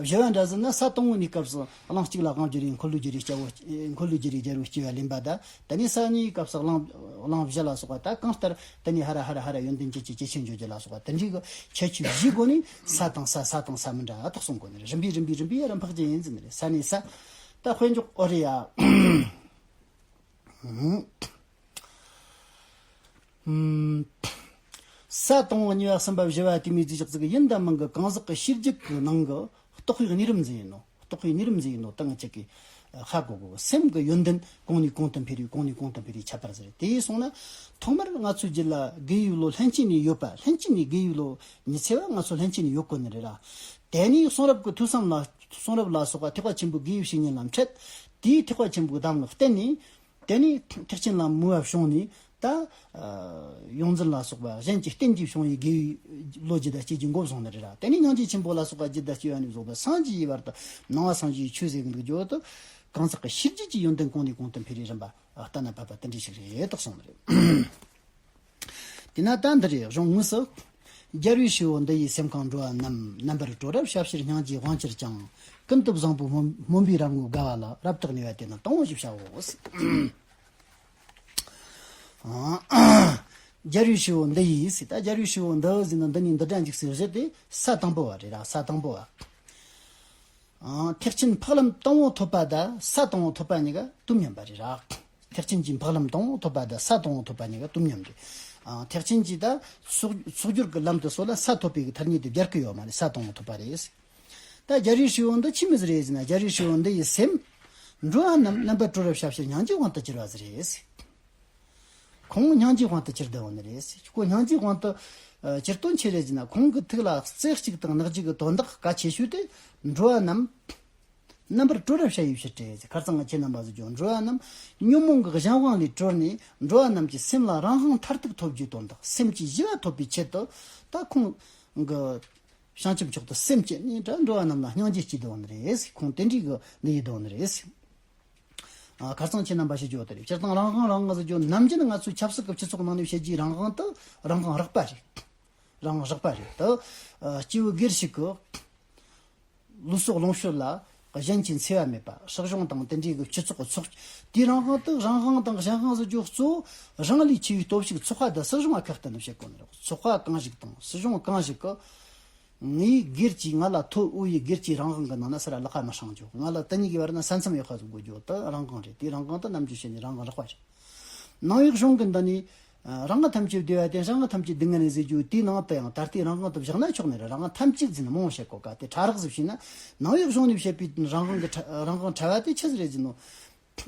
བཞི་བ་འདྲ་ཟེར་ན། ས་དང་པོ་ནས་སྐབས་སུ་གླེང་གཅིག་ལ་དབང་བསྒྱུར་བའི་འཁོར་ལོས་སྒྱུར་བའི་རྒྱལ་པོ། འཁོར་ལོས་སྒྱུར་བའི་རྒྱལ་པོ་སྐྱེ་བ་ལེན་པ་དང་། དེ་ནས་ས་གཉིས་སྐབས་སུ་གླེང་གླེང་བཞི་ལ་སོགས་པ། ད་གང་ལྟར་དེ་ནས་ཧ་ར་ཧ་ར་ཧ་ར་ཡོན་ཏན་ཇེ་ཆེ་ཇེ་ཆེར་འགྲོ་རྒྱུ་ལ་སོགས་པ། དེ་འདྲའི་གི་ཁྱད་ཆོས་བཞིའི་སྒོ་ནས་ས་དང་ས། ས་དང་ས་མི་འདྲ་དག་གསུང་དགོས་ནི་རེད། རིམ་པས་རིམ་པས་རིམ་པས་ཡར་འཕགས་རྒྱུ་ཡིན་ཟེར་ནི་རེད། ས་ནས་ས། ད་དཔེ་འཇོག་ཨོ་རེད་ཡ། ས་དང་པོ་གཉིས་པ་གསུམ་པ་བཞི་པ་དེ་མོ་ཟིག་བཞག་ཟིག་ཡིན་དང་མིན་གྱི་གང་ཟག་གི་ཤེས་རྒྱུད་ཀྱི་ནང་གི་རྟོག་པའི་གནས་རིམ་ཟིག་ཡིན་ནོ། རྟོག་པའི་གནས་རིམ་ཟིག་ཡིན་ནོ་དང་གཅིག་གི་ཧ་གོ་གོ། སེམས་ཀྱི་ཡོན་ཏན་གོང་ནས་གོང་དུ་འཕེལ་རེ་གོང་ནས་གོང་དུ་འཕེལ་རེ་ཁྱད་པར་ཟེར། དེ་ཡིན་སོང་ན་ཐོག་མར་ང་ཚོའི་རྒྱུད་ལ་དགེ་བའི་བློ་ལྷན་སྐྱེས་ནས་ཡོད་པ། ལྷན་སྐྱེས་ནས་དགེ་བའི་བློ་ཉི་ཚེ་བ་ང་ཚོ་ལྷན་སྐྱེས་ནས་ཡོད་དགོས་ནི་རེད་ར། དེ་ནས་གསུང་རབ་ཀྱི་ཐོས་བསམ་ལ་གསུང་རབ་ལ་སོགས་པ་ཐེག་པ་ཆེན་པོའི་དགེ་བའི་བཤེས་གཉེན་ལ་འཕྲད། དེའི་ཐེག་པ་ཆེན་པོའི་གདམས་ངག་བསྟེན་ནས། དེ་ནས་ཐེག་ཆེན་ལ་མོས་པ་བྱུང་ནས་ད་ཡོངས་འཛིན་ལ་སོགས་པ་གཞན་གྱི་རྟེན་གྱིས་བྱུང་བའི་དགེ་བའི་བློ་རྒྱུད་ལ་སྐྱེ་རྒྱུ་འགོ་བཟུང་ནི་རེད་ར། དེ་ནས་སྙིང་རྗེ་ཆེན་པོ་ལ་སོགས་པ་རྒྱུད་ལ་སྐྱེ་བ་ནས་བཟུང་བའི་སངས་རྒྱས་ཀྱི་བར་དུ་སྣང་བ་སངས་རྒྱས་ཀྱི་ཆོས་ཟེར་གི་འདུག་རྒྱུ་དུ། གང་ཟག་གི་ཤེས་རྒྱུད་ཀྱི་ཡོན་ཏན་གོང་ནས་གོང་དུ་འཕེལ་རེ་རིམ་པ་ལྟ་ན་བབ་པ་དེ་འདྲའི་ཞིག་རེད་དག་གསུངས་ནི་རེད། དེས་ན་ད་འདི་རེད། གཞུང་དངོས་སུ། རྒྱལ་བའི་ཞུ་བོ་འདི་ཡིས་སེམས་ཁམས་འགྲོ་བ་རྣམས། རྣམ་པར་གྲོལ་རབ་ཞབས་ཕྱིར་སྙིང་རྗེའི་དབང་ཕྱུག་ཀྱང་། ཀུན་ཏུ་བཟང་པོ་སྨོན་སྨོན་པའི་རབ་དངོས་དགའ་བ་ལ། རབ་བཏགས་ནུས་པ་དེ་ནི་དང་པོ་ཞེས་བྱའོ། རྒྱལ་བའི་ཞུ་བོ་འདི་ཡིས་ཟེར། ད་རྒྱལ་བའི་ཞུ་བོ་འདི་ཟེར་ན་འདི་ནི་འདི་འདྲ་འཇུག་ཟེར་གཞི་དེ་ས་དང་པོ་བ་རེད་ར། ས་དང་པོ་བ། ཨང་། ཐེག་ཆེན་འཕགས་ལམ་དང་པོ་ཐོབ་པ་དང་ས་དང་པོ་ཐོབ་པ་གཉིས་ཀ་དུས་མཉམ་པ་རེད་ར། ཐེག་ཆེན་གྱི་འཕགས་ལམ་དང་པོ་ཐོབ་པ་དང་ས་དང་པོ་ཐོབ་པ་གཉིས་ཀ་དུས་མཉམ་རེད། ཨང་། ཐེག་ཆེན་གྱི་ད་ཚོགས་ཚོགས་སྦྱོར་གྱི་ལམ་དུ་སོགས་ལ་ས་ཐོབ་པའི་གི་ཐ་སྙད་དེ་སྦྱར་གི་ཡོད་མ་རེད། ས་དང་པོ་ཐོབ་པ་རེད། ད་རྒྱལ་བའི་ཞུ་བོ་འདི་ཆི་མོ་ཟིག་རེད་ཟེར་ན། རྒྱལ་བའི་ཞུ་བོ་འདི་ཡི་སེམས། འགྲོ་བ་རྣམས་རྣམ་པར་གྲོལ་བར་ཞབས་ཕྱིར་སྙིང་རྗེའི་དབང་དུ་གྱུར་པ་ཟིག་རེད། ཁོང་སྙིང་རྗེའི་དབང་དུ་གྱུར་བསྡད་ཡོད་ནི་རེད། ཁོ་སྙིང་རྗེའི་དབང་དུ་ཨ་གྱུར་དོན་ཆི་རེད་ཟེར་ན། ཁོང་གི་ཐུགས་ལ་རྩེ་གཅིག་དང་ནག་གཅིག་གི་དོན་དག་གལ་ཆེ་ཤོས་དེ་འགྲོ་བ་རྣམས་རྣམ་པར་གྲོལ་བར་བྱ་བའི་ཕྱིར་ཏེ། ཁ་རྩང་ང་ཁྱེད་རྣམ་པ་ཟེར་རྒྱུ། འགྲོ་བ་རྣམས་ཉོན་མོངས་ཀྱི་གཞན་དབང་ལས་གྲོལ་ནས། འགྲོ་བ་རྣམས་ཀྱི་སེམས་ལ་རང་དབང་མཐར་ཐུག་ཐོབ་རྒྱུའི་དོན་དག་སེམས་ཀྱི་ཞི་བ་ཐོབ་པའི་ཆེད་དུ་ད་ཁོང་གི་བྱང་ཆུབ་མཆོག་ཏུ་སེམས་བསྐྱེད་ནས་ད་འགྲོ་བ་རྣམས་ལ་སྙིང་རྗེ་སྐྱེས་བསྡད་ཡོད་ནི་རེད། ཁོང་དེ་འདྲའི་གི་འདི་ཡིན་བསྡད་ཡོད་ནི་རེད། ཨ། ཁ་རྩང་ཁྱེད་རྣམ་པ་ཞེས་བརྗོད་པ་དེ་རེད། སྤྱིར་བཏང་རང་དབང་རང་དབང་ཟེར་རྒྱུ་ནམ་རྒྱུན་ང་ཚོའི་ཆབ་སྲིད་ཀྱི་སྤྱི་ཚོགས་ནང་ནས་བཤད་རྒྱུའི་རང་དབང་དེ་རང་དབང་རགས་པ་རེད། རང་དབང་རགས་པ་རེད་དེ། ཨ། སྐྱེས་བུ་སྒེར་ཞིག་གི་ལུས་སྲོག་ལོངས་སྤྱོད་ལ་གཞན་གྱི་འཚེ་བ་མེད་པ། སྲིད་གཞུང་དང་དེ་འདྲའི་གི་སྤྱི་ཚོགས་ཀྱི་ཚོགས། དེའི་རང་དབང་དེ་རང་དབང་དང་གཞན་དབང་ཟེར་རྒྱུ་གཙོ་བོ་རང་ལས་ཆེ་བའི་སྟོབས་ཤུགས་ཚོགས་པ་དང་སྲིད་གཞུང་ལ་ཁག་གཏན་ནས་བཤད་དགོས་ནི་རེད། ཚོགས་པ་གང་ཞིག་དང་སྲིད་གཞུང་གང་ཞིག་གི་ངའི་སྒེར་གྱི་ང་ལ་ཐོབ་འོས་པའི་སྒེར་གྱི་རང་དབང་གི་ནང་ན་ས་ར་ལག་པ་མི་བསྲིང་རྒྱུ། ང་ལ་དེ་གཉིས་ཀྱི་བར་ན་ས་མཚམས་ཡག་པ་ཟིག་དགོས་རྒྱུ་དེ་རང་དབང་རེད། དེའི་རང་དབང་དེ་ནམ་རྒྱུན་བཤད་ནས་རང་དབང་རགས་པ་རེད། ནང་པའི་གཞུང་གི་འདི་ནས་རང་དབང་ཐམས་ཅད་བདེ་བ་སྟེ་བྱ་དངོས་ཐམས་ཅད་སྡུག་བསྔལ་ཟེར་རྒྱུ་དེའི་ནང་དུ་ཡང་ད་ལྟའི་རང་དབང་དེ་བཞག་ན་ཆོག་ནི་རེད། རང་དབང་ཐམས་ཅད་ཟེར་ནས་མང་བོ་བཤད་གོ་ག་དེ་ཕྲ་རགས་ཟིག་བྱས་ན། ནང་པའི་གཞུང་ནས་བཤད་པའི་རང་དབང་གི་ཕྲ་རང་དབང་ཕྲ་བ་དེ་ཆི་ཟིག་རེད་ཟེར་ནོ།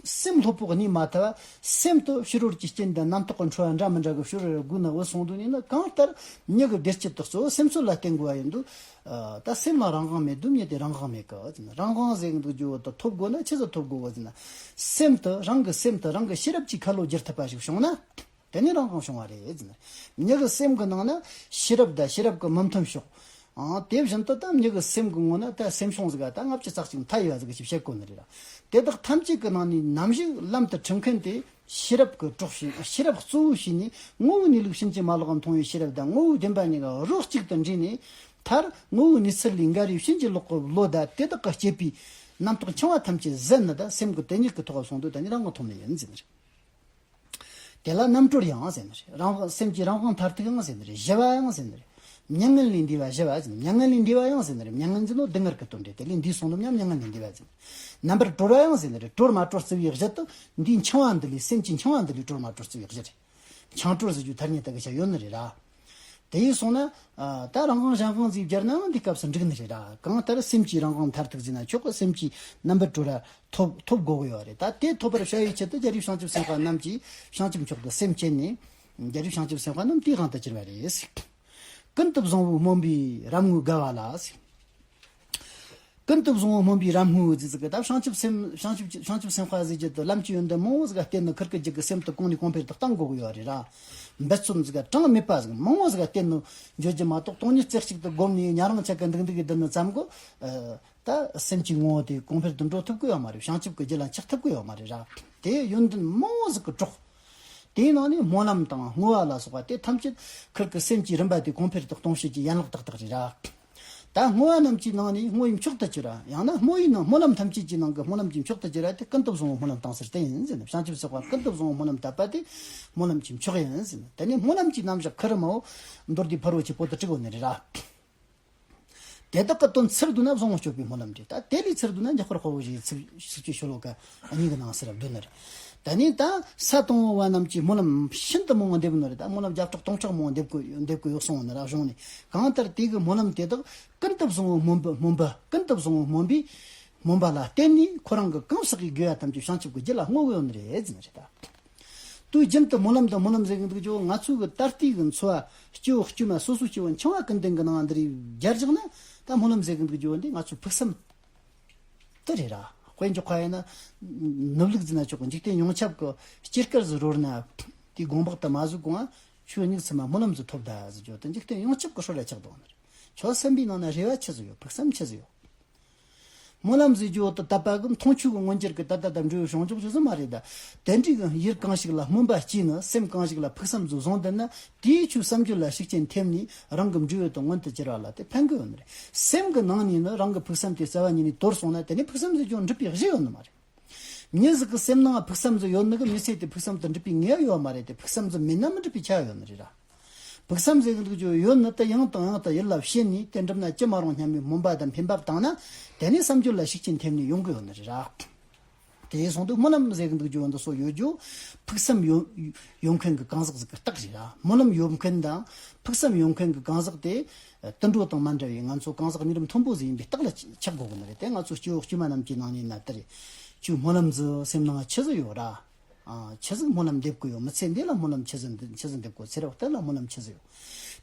སེམས་ལྷོད་པོ་གནས་མ་ཐུབ་པ། སེམས་དེ་ཕྱི་རོལ་གྱི་རྐྱེན་དང་རྣམ་རྟོག་གི་འཕྲོ་བ་འདྲ་མི་འདྲ་གི་ཕྱི་རོལ་སྒུག་ནས་འུ་སོང་དུས་ནས་ན། གང་ལྟར་མྱི་གི་བདེ་སྐྱིད་དེ་གཙོ་བོ་སེམས་ཚོར་ལ་བརྟེན་དགོས་པ་ཡིན་དུས། ཨ། ད་སེམས་ལ་རང་དབང་མེད་དུས་མྱི་དེ་རང་དབང་མེད་གི་ཟེར་ན། རང་དབང་ཟེར་གི་འདུག་རྒྱུ་བོ་དེ་ཐོབ་དགོས་ན་ཆི་ཟིག་ཐོབ་དགོས་གི་ཟེར་ན། སེམས་དེ་རང་གི་སེམས་དེ་རང་གི་ཤེས་རབ་ཀྱིས་ཁ་ལོ་བསྒྱུར་ཐུབ་པ་ཞིག་བྱུང་ན། དེ་ནི་རང་དབང་བྱུང་བ་རེད་ཟེར་ན། མྱི་གི་སེམས་གི་ནང་ན་ཤེས་རབ་དང་ཤེས་རབ་གི་མི་མཐུན་ཕྱོགས། ཨང་། དེ་བཞིན་དུ་ད་མྱི་གི་སེམས་གི་ངོ་ན་ད་སེམས་བྱུང་ཟིག་ག་ད་ལྔ་བཅུ་རྩ་གཅིག་མཐའ་ཡས་པ་ཟིག་གི་ཞིག་བཤད་དགོས་ནི་རེད་ལ། དེ་དག་ཐམས་ཅད་ཀྱི་ནང་ནས་ནམ་ཞིག་ལམ་དུ་ཁྲིད་མཁན་དེ་ཤེས་རབ་ཀྱི་གྲོགས་ཤིག་ཤེས་རབ་གཙོ་བོ་ཞིག་ནས་ངོ་བོའི་གནས་ལུགས་ཕྱིན་ཅི་མ་ལོག་གམ་མཐོང་བའི་ཤེས་རབ་དང་ངོ་བོའི་བདེན་པ་གཉིས་ཀ་རོ་གཅིག་ཏུ་འདྲེས་ནས། མཐར་ངོ་བོའི་གནས་ཚུལ་ལས་འགལ་བའི་ཕྱིན་ཅི་ལོག་གི་བློ་དང་དེ་དག་གིས་བསྐྱེད་པའི་རྣམ་རྟོག་འཆིང་བ་ཐམས་ཅད་ཟད་ནས་ད་སེམས་ཀྱི་དེ་ཉིད་ཀྱི་ཐོག་ལ་སོང་དུས་ད་ནི་རང་དབང་ཐོབ་ནི་ཡིན་ཟེར་ནི་རེད། དེ་ལ་རྣམ་གྲོལ་ཡང་ཟེར་ནི་རེད། རང་དབང་སེམས་ཀྱི་རང་དབང་མཐར་ཐུག་ཡང་ཟེར་ནི་རེད། ཞི་བ་ཡང་ཟེར་ནི་རེད། མྱ་ངན་ལས་འདས་པ་ཞི་བ་ཟེར་ནི། མྱ་ངན་ལས་འདས་པ་ཡང་ཟེར་ནི་རེད། མྱ་ངན་ཟེར་ནོ་སྡུག་བསྔལ་གྱི་དོན་རེད། དེ་ལས་འདས་སོང་དུས་མཉམ་མྱ་ངན་ལས་འདས་པ་ཟེར་ནི། རྣམ་པར་གྲོལ་བ་ཡང་ཟེར་ནི་རེད། གྲོལ་མ་གྲོལ་རྩི་བའི་གཞི་དུ་འདིའི་འཆིང་བ་འདི་ལས། སེམས་ཀྱི་འཆིང་བ་འདི་ལས་གྲོལ་མ་གྲོལ་རྩི་བའི་གཞི་རེད། འཆིང་གྲོལ་ཟེར་རྒྱུ་ཐ་སྙད་དེ་གི་ཆ་ཡོད་ནི་རེད་ར། དེ་ཡིན་སོང་ན། ཨ། ད་རང་དབང་གཞན་དབང་ཟིག་སྦྱར་ནའང་འདི་སྐབས་སུ་འགྲིག་ནི་རེད་ར། གང་ལྟར་སེམས་ཀྱི་རང་དབང་མཐར་ཐུག་ཟེར་ན་ཆོག་གི་སེམས་ཀྱི་རྣམ་པར་གྲོལ་བ་ཐོབ་ཐོབ་དགོས་གི་ཡོད་རེད། ད་དེ་ཐོབ་པར་བྱ་བའི་ཆེད་དུ་རྒྱལ་བའི་བྱང་ཆུབ་སེམས་དཔའ་རྣམས་ཀྱིས་བྱང་ཆུབ་མཆོག་ཏུ་སེམས་བསྐྱེད་ནས། རྒྱལ་བའི་བྱང་ཆུབ་སེམས་དཔའ་རྣམས་དེའི་དབང་དུ་གྱུར་པ་རེད། ཀུན་ཏུ་བཟང་པོ་སྨོན་པའི་རབ་དངོས་དགའ་བ་ལ། ཀུན་ཏུ་བཟང་པོ་སྨོན་པའི་རབ་དངོས་ཟེར་ཟིག་གི་ད་བྱང་ཆུབ་སེམས་བྱང་ཆུབ་བྱང་ཆུབ་སེམས་དཔའ་ཟེར་རྒྱུ་དེ་ལམ་གྱི་ཡོན་ཏན་མང་བོ་ཟིག་ག་བརྟེན་ནས་ཁིར་ཀི་རྒྱུད་ཀྱི་སེམས་དེ་གོང་ནས་གོང་འཕེལ་དུ་གཏང་དགོས་གི་ཡོད་རེད་ར། འབད་བརྩོན་ཟིག་ག་གྲངས་མེད་པ་ཟིག་མང་བོ་ཟིག་ག་བརྟེན་ནས་འཇོག་རྒྱུ་མ་གཏོགས། སྟོང་ཉིད་རྩེ་གཅིག་ཏུ་བསྒོམས་ནས་ཉ་རང་ཆ་ག་འདུག་འདུག་གི་བསྡད་ནས་ཙམ་གོ། ད་སེམས་ཀྱི་ངོ་བོ་དེ་གོང་འཕེལ་དུ་འགྲོ་ཐུབ་གི་ཡོད་མ་རེད། བྱང་ཆུབ་ཀྱི་རྒྱུད་ལ་འཆག་ཐུབ་གི་ཡོད་མ་རེད་ར། དེ་ཡོན་ཏན་མང་བོ་ཟིག་གི་གྲོགས། དེའི་ནང་ནས་སྨོན་ལམ་དང་བསྔོ་བ་ལ་སོགས་པ་དེ་ཐམས་ཅད་ཁིར་ཀི་སེམས་ཀྱི་རིམ་པ་དེ་གོང་འཕེལ་དུ་གཏོང་བྱེད་ཀྱི་ཡན་ལག་ཏག་ཏག་རེད་ར། ད་བསྔོ་བ་རྣམས་ཀྱི་ནང་ནས་བསྔོ་བའི་མཆོག་ཏུ་གྱུར་བ། ཡང་ན་བསྔོ་བའི་ནང་སྨོན་ལམ་ཐམས་ཅད་ཀྱི་ནང་གི་སྨོན་ལམ་གྱི་མཆོག་ཏུ་གྱུར་བ་དེ་ཀུན་ཏུ་བཟང་པོ་སྨོན་ལམ་གཏང་ཟེར་དེ་ཡིན་ཟེར་ནས། བྱང་ཆུབ་སེམས་དཔའ་ཀུན་ཏུ་བཟང་པོ་སྨོན་ལམ་བཏབ་པ་དེ་སྨོན་ལམ་གྱི་མཆོག་ཡིན་ཟེར་ནས། དེ་ནས་སྨོན་ལམ་གྱི་རྣམ་གཞག་ཁིར་མའོ་མདོར་བསྡུས་ཕ་རོལ་ཕྱིན་པོ་ཏི་དྲུག་ཡོད་ནི་རེད་ར། དེ་དག་གི་དོན་ཚུར་བསྡུ་ན་བཟང་པོ་སྤྱོད་པའི་སྨོན་ལམ་རེད། ད་དེ་ལས་ཚུར་བསྡུ་ན་མགྱོགས་པར་དཔའ་བོ་ཞེས་ཚིག་ཚིགས་བཅད་ཤོ་ལོ་ཀ་གཉིས་ཀྱི་ནང་ཟེར་བསྡུ་ནི་རེད། ད་ནི་ད་ས་དང་པོ་བ་རྣམས་ཀྱིས་སྨོན་ལམ་ཤིན་ཏུ་མང་བ་འདེབས་ནི་རེད། ད་སྨོན་ལམ་བརྒྱ་ཕྲག་སྟོང་ཕྲག་མང་བ་འདེབས་དགོས་འདེབས་དགོས་ཡོད་གསུངས་ནི་ར་གཞུང་ནས། གང་ལྟར་དེ་གི་སྨོན་ལམ་དེ་དག་ཀུན་ཏུ་བཟང་བོ་སྨོན་པ་སྨོན་པ་ཀུན་ཏུ་བཟང་བོ་སྨོན་པའི་སྨོན་པ་ལ་བརྟེན་ནས་ཁོ་རང་གི་གང་ཟག་གི་དགེ་བ་ཐམས་ཅད་བྱང་ཆུབ་ཀྱི་རྒྱུ་ལ་བསྔོ་གི་ཡོད་ནི་རེད་ཟེར་ནི་རེད་ད། དུས་རྒྱུན་དུ་སྨོན་ལམ་དང་སྨོན་ལམ་ཟེར་གི་འདུག་ཅོ། ང་ཚོའི་གི་ད་ལྟའི་གི་འཚོ་བ་སྐྱེ་བོ་དཀྱུས་མ་སོ་སོ་སྐྱེ་བོ་འཆིང་བ་ཀུན་ལྡན་གི་ནང་འདིར་སྦྱར་བཞག་ན། ད་སྨོན་ལམ་ཟེར་གི་འདུག་ཅོ། འདི་ང་ཚོའི་ཕུགས་བསམ་དེ་རེད་ར། དཔེ་འཇོག་པ་ཡིན་ན་ནུབ་ལུགས་ཟེར་ན་ཆོག་གི། འཇིག་རྟེན་ཡོངས་ཁྱབ་ཀྱི་སྐྱེས་སྐར་ཟིག་རོལ་ན། དེའི་དགོངས་པ་དེ་མ་བཟོད་གོང་ང་ཆོས་ཉིག་ཚང་མ་སྨོན་ལམ་ཟིག་ཐོབ་ད་ཟེར་ཅོ། དེ་འཇིག་རྟེན་ཡོངས་ཁྱབ་ཀྱི་ཧྲོ་ལ་ཆགས་འདུག་ནི་རེད། ཁྱོད་སེམས་པའི་ནང་ན་རེ་བ་ཆི་ཟིག་ཡོད། ཕུགས་བསམ་ཆི་ཟིག་ཡོད། སྨོན་ལམ་ཟེར་རྒྱུ་དེ་དད་པ་གི་མཐོང་ཆོས་ཀྱི་མངོན་གྱུར་གྱི་ད་ལྟ་དང་འབྲས་བུ་བྱུང་ཆོག་རྒྱུ་ཟིག་མ་རེད་ད། དེ་འདྲའི་གི་ཡུལ་གང་ཞིག་ལ་སྨོན་པ་སྐྱེས་ནས་སེམས་གང་ཞིག་ལ་ཕུགས་བསམ་ཟིག་བཟུང་བསྡད་ན། དེའི་ཆོས་བསམ་རྒྱུ་ལ་ཤུགས་རྐྱེན་ཐེབས་ནས་རང་གི་འབྲས་བུ་དེ་མངོན་དུ་གྱུར་བ་ལ་དེ་ཕན་གི་ཡོད་ནི་རེད། སེམས་ཀྱི་ནང་ནས་ནི་རང་གི་ཕུགས་བསམ་དེ་རྩ་བ་ཉིད་ནས་དོར་སོང་ན། དེ་ནི་ཕུགས་བསམ་ཟེར་རྒྱུ་འགྲུབ་པའི་གཞི་ཡོད་ནི་མ་རེད། མྱི་ཟིག་གི་སེམས་ནང་ཕུགས་བསམ་ཟིག་ཡོད་ནི་གི་མི་ཚེ་དེ་ཕུགས་བསམ་དེ་འགྲུབ་པའི་ངེས་པ་ཡོད་མ་རེད་དེ། ཕུགས་བསམ་ཟིག་མེད་ན་མི་འགྲུབ་པའི་ཆ་ཡོད་ནི་རེད་ར། ཕུགས་བསམ་ཟེར་གི་འདུག་ཅོ། ཡོད་ནི་དེ་ཡང་དང་ཡང་དུ་ཡིད་ལ་བྱེད་ནས། དེ་འགྲུབ་ན་ཅི་མ་རུང་སྙམ་པའི་སྨོན་པ་དང་འཕེན་པ་བཏང་ན། དེ་ནས་བསམ་རྒྱུ་ལ་ཤུགས་རྐྱེན་ཐེབས་ནས་ཡོང་གི་ཡོད་ནི་རེད་ར། དེ་སོང་དུས་སྨོན་ལམ་ཟེར་གི་འདུག་ཅོ། འདི་སོགས་ཡོད་རྒྱུ་ཕུགས་བསམ་ཡོད་ཡོད་མཁན་གྱི་གང་ཟག་ཟིག་གི་རྟགས་རེད་ར། སྨོན་ལམ་ཡོད་མཁན་དང་ཕུགས་བསམ་ཡོད་མཁན་གྱི་གང་ཟག་དེ་དུད་འགྲོ་དང་མ་འདྲ་བའི་ང་ཚོ་གང་ཟག་མི་རབས་མཐོན་པོ་ཟིག་ཡིན་པའི་རྟགས་ལ་ཆགས་དགོས་གི་ནི་རེད། དེ་ང་ཚོ་སྐྱེ་བོ་དཀྱུས་མ་རྣམས་ཀྱི་ནང་ནས་ན་དེ་རེད། ཁྱོད་སྨོན་ལམ་ཟིག་སེམས་ནང་ཆི་ཟིག་ཡོད་ར། ཨ། ཆི་ཟིག་སྨོན་ལམ་འདེབས་དགོས་ཡོད། མི་ཚེ་འདི་ལ་སྨོན་ལམ་ཆི་ཟིག་འདེབས་ཆི་ཟིག་འདེབས་དགོས། ཚེ་རབས་གཏན་ལ་སྨོན་ལམ་ཆི་ཟིག་ཡོད།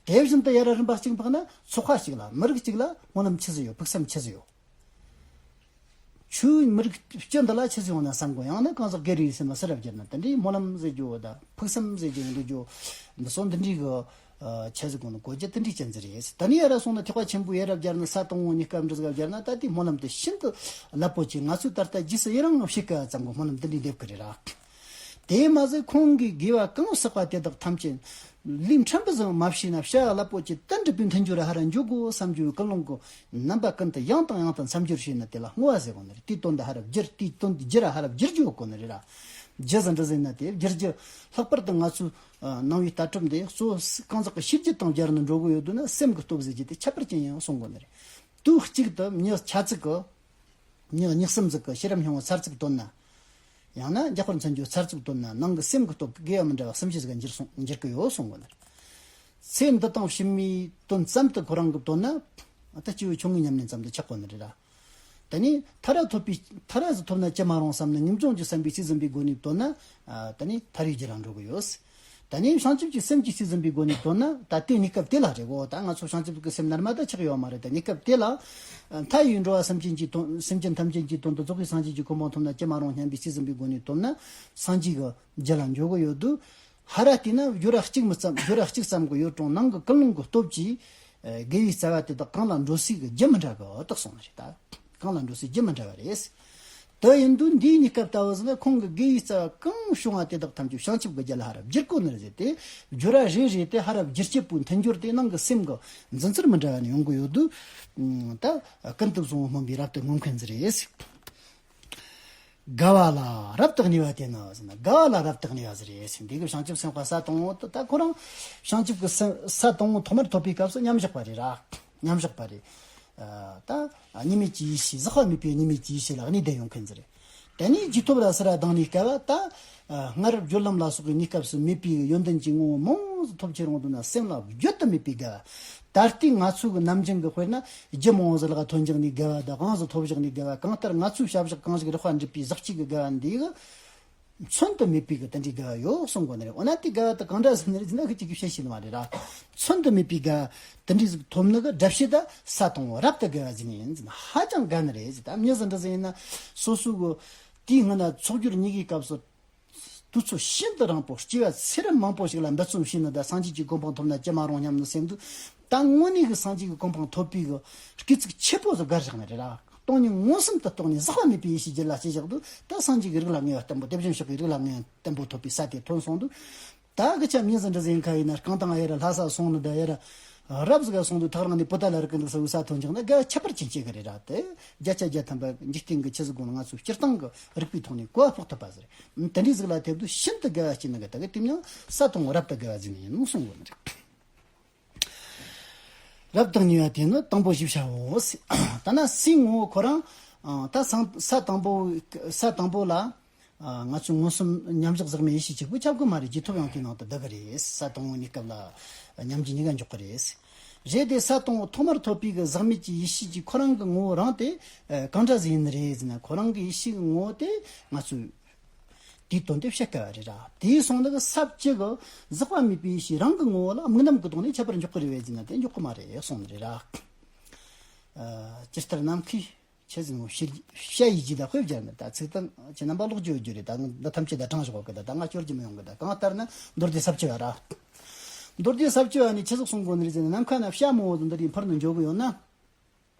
དེ་བཞིན་དུ་ཡ་ར་རིམ་པ་གཅིག་འཕགས་ན་ཚོགས་པ་གཅིག་ལ་མི་རིགས་གཅིག་ལ་སྨོན་ལམ་ཆི་ཟིག་ཡོད། ཕུགས་བསམ་ཆི་ཟིག་ཡོད། ཆོས་མི་རིགས་སྤྱི་འདི་ལ་ཆི་ཟིག་ཡོང་ན་བསམ་དགོས། ཡང་ན་གང་ཟག་སྒེར་རེའི་སེམས་ལ་སུ་ར་བསྒྱུར་ན། དེ་འདྲའི་སྨོན་ལམ་ཟེར་རྒྱུ་བོ་དང་ཕུགས་བསམ་ཟེར་རྒྱུ་འདི་རྒྱུ་འདི་སོགས་འདི་འདྲའི་གི་ཆ་ཟིག་གོ་ནི་གོ་རྒྱུ་དེ་འདྲའི་ཅན་ཟིག་རེད། ད་ནི་ཡ་ར་སོང་ན་ཐེག་པ་ཆེན་པོའི་ཡ་རབས་སྦྱར་ན་ས་དང་པོ་གཉིས་ཀ་འདྲ་ཟིག་སྦྱར་ན། ད་དེའི་སྨོན་ལམ་དེ་ཤིན་ཏུ་རླབས་པོ་ཆེ། ང་ཚོས་ད་ལྟ་རྗེས་སུ་ཡི་རང་ངམ་ཤེས་ཀ་ཙམ་གི་སྨོན་ལམ་དེ་འདྲའི་འདེབས་གི་རེད་ར། དེས་མ་ཟད་ཁོང་གིས་དགེ་བ་གང་བསགས་པ་དེ་དག་ཐམས་ཅད་ལུས་ཕྲན་བུ་ཟིག་མ་བྱས་ན་བྱ་བ་རླབས་པོ་ཆེ་དེ་འགྲུབ་པའི་མཐུན་སྦྱོར་ཧ་ར་འཇུག་གོ་བསམ་རྒྱུའི་ཀུན་སློང་གི་རྣམ་པ་ཀུན་ཏུ་ཡང་དང་ཡང་དུ་མཚམས་སྦྱོར་བྱས་ན་དེ་ལ་བསྔོ་བ་ཟེར་གོ་ནི་རེད། དེའི་དོན་དུ་ཧ་ར་བསྒྱུར། དེའི་དོན་དུ་བསྒྱུར་ར་ཧ་ར་བསྒྱུར་རྒྱུ་ཡོད་གོ་ནི་རེད་ར། རྒྱུ་ཟིག་འདྲ་ཟིག་ན་དེ་བསྒྱུར་རྒྱུ་ལྷག་པར་དུ་ང་ཚོའི་ནང་པའི་ལྟ་གྲུབ་འདི་གཙོ་བོ་གང་ཟག་གི་ཤེས་རྒྱུད་དང་སྦྱར་ནས་འགྲོ་གི་ཡོད་དུས་ན། སེམས་ཀྱི་སྟོབས་ཟེར་རྒྱུ་དེ་ཁྱད་པར་ཅན་ཡང་གསུང་གོ་ནི་རེད། དུས་གཅིག་ཏུ་མྱི་ཆ་ཙིག་གི་མྱི་གཉིས་གསུམ་ཟིག་གི་ཤེས་རབ་སྙིང་པོ་ཚར་གཅིག་བཏོན་ན། ཡང་ན་འཇམ་དཔལ་མཚན་བརྗོད་ཚར་གཅིག་བཏོན་ན། ནང་གི་སེམས་ཀྱི་སྟོབས་ཀྱིས་དགེ་བ་མི་འདྲ་བ་སུམ་ཅུ་ཟིག་འགྱུར་སོང་འགྱུར་གི་ཡོད་གསུང་གོ་ནི་རེད། ཚེ་འདི་དང་ཕྱི་མའི་དོན་ཙམ་དུ་ཁོ་རང་གིས་བཏོན་ན། ད་སྐྱེས་བུ་ཆུང་ངུའི་ཉམས་ལེན་ཙམ་དུ་ཆགས་གོ་ནི་རེད་ར། ད་ནི་མཐར་ཐུག་པའི་མཐར་ཟིག་ཐོབ་ན་ཅི་མ་རུང་བསམ་ནས་ངེས་འབྱུང་གི་བསམ་པའི་ཚད་འཛིན་པའི་སྒོ་ནས་བཏོན་ན། ཨ། ད་ནི་མཐར་ཡོད་རྒྱུ་རང་འགྲོ་གི་ཡོད། ད་ནི་བྱང་ཆུབ་ཀྱི་སེམས་ཀྱི་ཚད་འཛིན་པའི་སྒོ་ནས་བཏོན་ན། ད་ལྟའི་གནས་སྐབས་དེ་ལ་རེད་གོ། ད་ང་ཚོ་བྱང་ཆུབ་ཀྱི་སེམས་ནར་མ་ད་ཆགས་ཡོད་མ་རེད། ད་གནས་སྐབས་དེ་ལ་མཐའ་ཡས་འགྲོ་བ་སེམས་ཅན་གྱི་དོན། སེམས་ཅན་ཐམས་ཅད་ཀྱི་དོན་དུ་རྫོགས་པའི་སངས་རྒྱས་ཀྱི་གོ་འཕང་ཐོབ་ན་ཅི་མ་རུང་སྙམ་པའི་ཚད་འཛིན་པའི་སྒོ་ནས་བཏོན་ན། སངས་རྒྱས་ཀྱི་རྒྱུད་ལ་འཇུག་གི་ཡོད་དུས། ཧ་ར་བལྟས་ན་སྦྱོར་བ་གཅིག་མི་ཙམ། སྦྱོར་བ་གཅིག་ཙམ་གྱི་ཡོད་རུང་། ནང་གི་ཀུན་སློང་གི་སྟོབས་ཀྱིས་དགེ་བའི་རྩ་བ་དེ་དག་གང་ལ་འགྲོ་སའི་གི་རྒྱུ་མི་འདྲ་གི་རྟགས་སོང་ནི་རེད། ད་གང་ལ་འགྲོ་སའི་རྒྱུ་མི་འདྲ་བ་རེད། དེ་ཡིན་དུས་འདིའི་གནས་སྐབས་ལྟ་བུ་ཟིག་ན་ཁོང་གིས་དགེ་བའི་རྩ་བ་གང་བྱུང་བ་དེ་དག་ཐམས་ཅད་བྱང་ཆུབ་ཀྱི་རྒྱུ་ལ་ཧ་ར་བསྒྱུར་གོ་ནི་རེད་ཟེར་ཏེ། སྦྱོར་བ་རེ་རེ་དེ་ཧ་ར་བསྒྱུར་བྱེད་པོའི་མཐུན་སྦྱོར་དེ་ནང་གི་སེམས་ཀྱི་འཛིན་ཚུལ་མི་འདྲ་བ་ནས་ཡོང་གི་ཡོད་དུས། ད་ཀུན་ཏུ་བཟང་པོ་སྨོན་པའི་རབ་ཏུ་བསྔོ་མཁན་ཟིག་རེད། དགའ་བ་ལ་རབ་ཏུ་གནས་པ་དེ་ནི་ཟེར་ན། དགའ་བ་ལ་རབ་ཏུ་གནས་པ་ཟིག་རེད་ཟེར། འདི་གི་བྱང་ཆུབ་སེམས་དཔའ་ས་དང་པོ་དེ། ད་ཁོ་རང་བྱང་ཆུབ་ཀྱི་སེམས་ས་དང་པོ་ཐོག་མར་ཐོབ་པའི་སྐབས་སུ་མཉམ་བཞག་པ་རེད་ར། མཉམ་བཞག་པ་རེད། ཨ། ད་གཉིས་མེད་ཀྱི་ཡེ་ཤེས། ཟག་པ་མེད་པའི་གཉིས་མེད་ཀྱི་ཡེ་ཤེས་ལ་གནས་བསྡད་ཡོང་མཁན་ཟིག་རེད། དེ་ནས་རྗེས་ཐོབ་ལ་སུ་ར་ལྡང་ནས་སྐབས་ད། ཨ། སྔར་སྦྱོར་ལམ་ལ་སོགས་པའི་གནས་སྐབས་སུ་མེད་པའི་ཡོན་ཏན་གྱི་ངོ་བོ་མང་ཙམ་ཐོབ་ཕྱིར་འོང་དུས་ན། སེམས་ལ་བརྗོད་དུ་མེད་པའི་དགའ་བ། ད་ལྟའི་ང་ཚོའི་གི་ནམ་རྒྱུན་གྱི་དཔེར་ན། རྒྱུ་མང་བོ་ཟིག་ལ་ཐོན་བཞག་ནས་དགའ་བ་དང་། གང་ཟིག་ཐོབ་བཞག་ནས་དགའ་བ། གང་ལྟར་ང་ཚོའི་བྱ་བཞག་གང་ཞིག་རགས་པ་འགྲུབ་པའི་ཟག་བཅས་ཀྱི་དགའ་བ་འདི་གི་མཚོན་དུ་མེད་པའི་གི་དེ་འདྲའི་དགའ་བ་ཡོད་གསུང་གོ་ནི་རེད། འོ་ན་དེ་དགའ་བ་དེ་གང་འདྲ་ཟིག་ནི་རེད་ཟེར་ན། ཁྱེད་ཀྱིས་བཤད་ཤེས་ནི་མ་རེད་ར། མཚོན་དུ་མེད་པའི་དགའ་བ་དེ་འདྲའི་ཟིག་ཐོབ་ནི་གི་སྒྲུབ་བྱེད་ད་ས་དང་པོ་རབ་ཏུ་དགའ་བ་ཟེར་ནི་ཡིན་ཟེར་ན། ཧ་ཅང་དགའ་ནི་རེད་ཟེར། ད་མྱི་ཟིག་འདྲ་ཟིག་ཡིན་ན་སོ་སོ་གི་དེའི་སྔོན་ན་ཚོགས་སྦྱོར་གཉིས་ཀའི་སྐབས་སུ། དུས་ཚོད་ཤིན་ཏུ་རིང་པོ། སྐྱེ་བ་ཚེ་རབས་མང་པོ་ཞིག་ལ་འབད་བརྩོན་བྱས་ནས། ད་སངས་རྒྱས་ཀྱི་གོ་འཕང་ཐོབ་ན་ཅི་མ་རུང་སྙམ་ནས་སེམས་དུ། ད་དངོས་གནས་ཀྱི་སངས་རྒྱས་ཀྱི་གོ་འཕང་ཐོབ་པའི་གི་སྐྱེས་ཚིག་ཆེ་བོ་ཟིག་བསྒར་བཞག་ནི་རེད་ར། སྟོང་ཉིད་མངོན་སུམ་དུ་རྟོགས་ནས་ཟག་པ་མེད་པའི་ཡེ་ཤེས་རྒྱུད་ལ་སྐྱེས་བཞག་དུས། ད་སངས་རྒྱས་ཀྱི་རིགས་ལ་ངེས་པ་བརྟན་པོ། དེ་བཞིན་གཤེགས་པའི་རིགས་ལ་ངེས་པ་བརྟན་པོ་ཐོབ་པའི་ས་དེ་ཐོན་སོང་དུས། ད་གི་ཆ་མྱི་ཟིག་འདྲ་ཟིག་ཡིན་ཁ་ཡིན་ན། རྐང་ཐང་ཡར་ལྷ་ས་སོང་ནི་ད་ཡར་རབ་ཟིག་ག་སོང་དུས། ཐག་རིང་ནས་པོ་ཏཱ་ལ་རི་ཀི་འདུག་ས་འུ་ས་ཐོན་ཅིག་ན་དགའ་བ་ཁྱད་པར་ཅན་སྐྱེ་གི་རེད་ར། དེ་བརྒྱ་ཆ་བརྒྱ་ཐམ་པ་འཇིག་རྟེན་གྱི་ཆི་ཟིག་དགོངས་ན། ང་ཚོའི་སྤྱིར་བཏང་གི་རིག་པའི་ཐོག་ནས་གོ་བ་ཕོག་ཐུབ་པ་ཟིག་རེད། དེ་འདྲའི་ཟིག་ལ་ཐེབས་དུས་ཤིན་ཏུ་དགའ་བ་སྐྱེ་ནི་གི། ད་གི་དེ་མྱང་ས་དང་པོ་རབ་ཏུ་དགའ་བ་ཟིག་ནི་ཡིན་གསུང་གོ་ནི་རེད། རབ་ཏུ་གནས་པ་དེ་ནི་དང་པོ་ཞེས་བྱའོ། ད་ན་སའི་ངོ་བོ་ཁོ་རང་། ཨ། ད་སང་ས་དང་པོ། ས་དང་པོ་ལ། ཨ། ང་ཚོས་མངོན་སུམ་མཉམ་བཞག་ཟག་མེད་ཡེ་ཤེས་གཅིག་པུ་ཁྱབ་གི་མ་རེད། རྗེས་ཐོབ་ཡང་དེའི་ནང་དུ་བསྡུ་གི་རེད། ས་དང་པོ་གཉིས་སྐབས་ལ་མཉམ་རྗེས་གཉིས་ཀ་འཇོག་གི་རེད། རེད་དེ། ས་དང་པོ་ཐོག་མར་ཐོབ་པའི་གི་ཟག་མེད་ཀྱི་ཡེ་ཤེས་ཀྱི་ཁོ་རང་གི་ངོ་བོ་རང་དེ་གང་འདྲ་ཟིག་ཡིན་ནི་རེད་ཟེར་ན། ཁོ་རང་གི་ཡེ་ཤེས་ཀྱི་ངོ་བོ་དེ་ང་ཚོས་དེའི་དོན་དེ་བཤད་དཀའ་བ་རེད་ར། དེའི་སོང་ན་གི་ས་བཅུ་གི་ཟག་པ་མེད་པའི་ཡེ་ཤེས་རང་གི་ངོ་བོ་ལ་དམིགས་རྣམ་གི་ཐོག་ནས་ཁྱད་པར་འཇོག་གི་རེད་བས་ཟེར་ན། དེ་འཇོག་གི་མ་རེད་གསུངས་ནི་རེད་ར། ཇི་ལྟར་ནམ་མཁའི། ཆི་ཟིག་ནོ། ཤེས། བྱ་ཡི་རྗེས་ལ་དཔེ་སྦྱར་ནས། ད་ཚིག་དང་ཁྱེད་རྣམ་པ་ཀློག་རྒྱུ་ཡོད་རྒྱུ་རེད། ད་འདི་ཐམས་ཅད་ད་དྲངས་བཞག་གི། ད་ད་ང་སྐྱོར་རྒྱུ་མི་ཡོང་གི། ད་གང་ལྟར་ན་མདོ་སྡེ་ས་བཅུ་བ་ར། མདོ་སྡེ་ས་བཅུ་བ་ནས་ཆི་ཟིག་གསུང་གོ་ནི་རེད་ཟེར་ན། ནམ་མཁའ་ན་བྱ་མང་བོ་དང་འདི་རིགས་འཕུར་ནས་འགྲོ་གི་ཡོད་ན།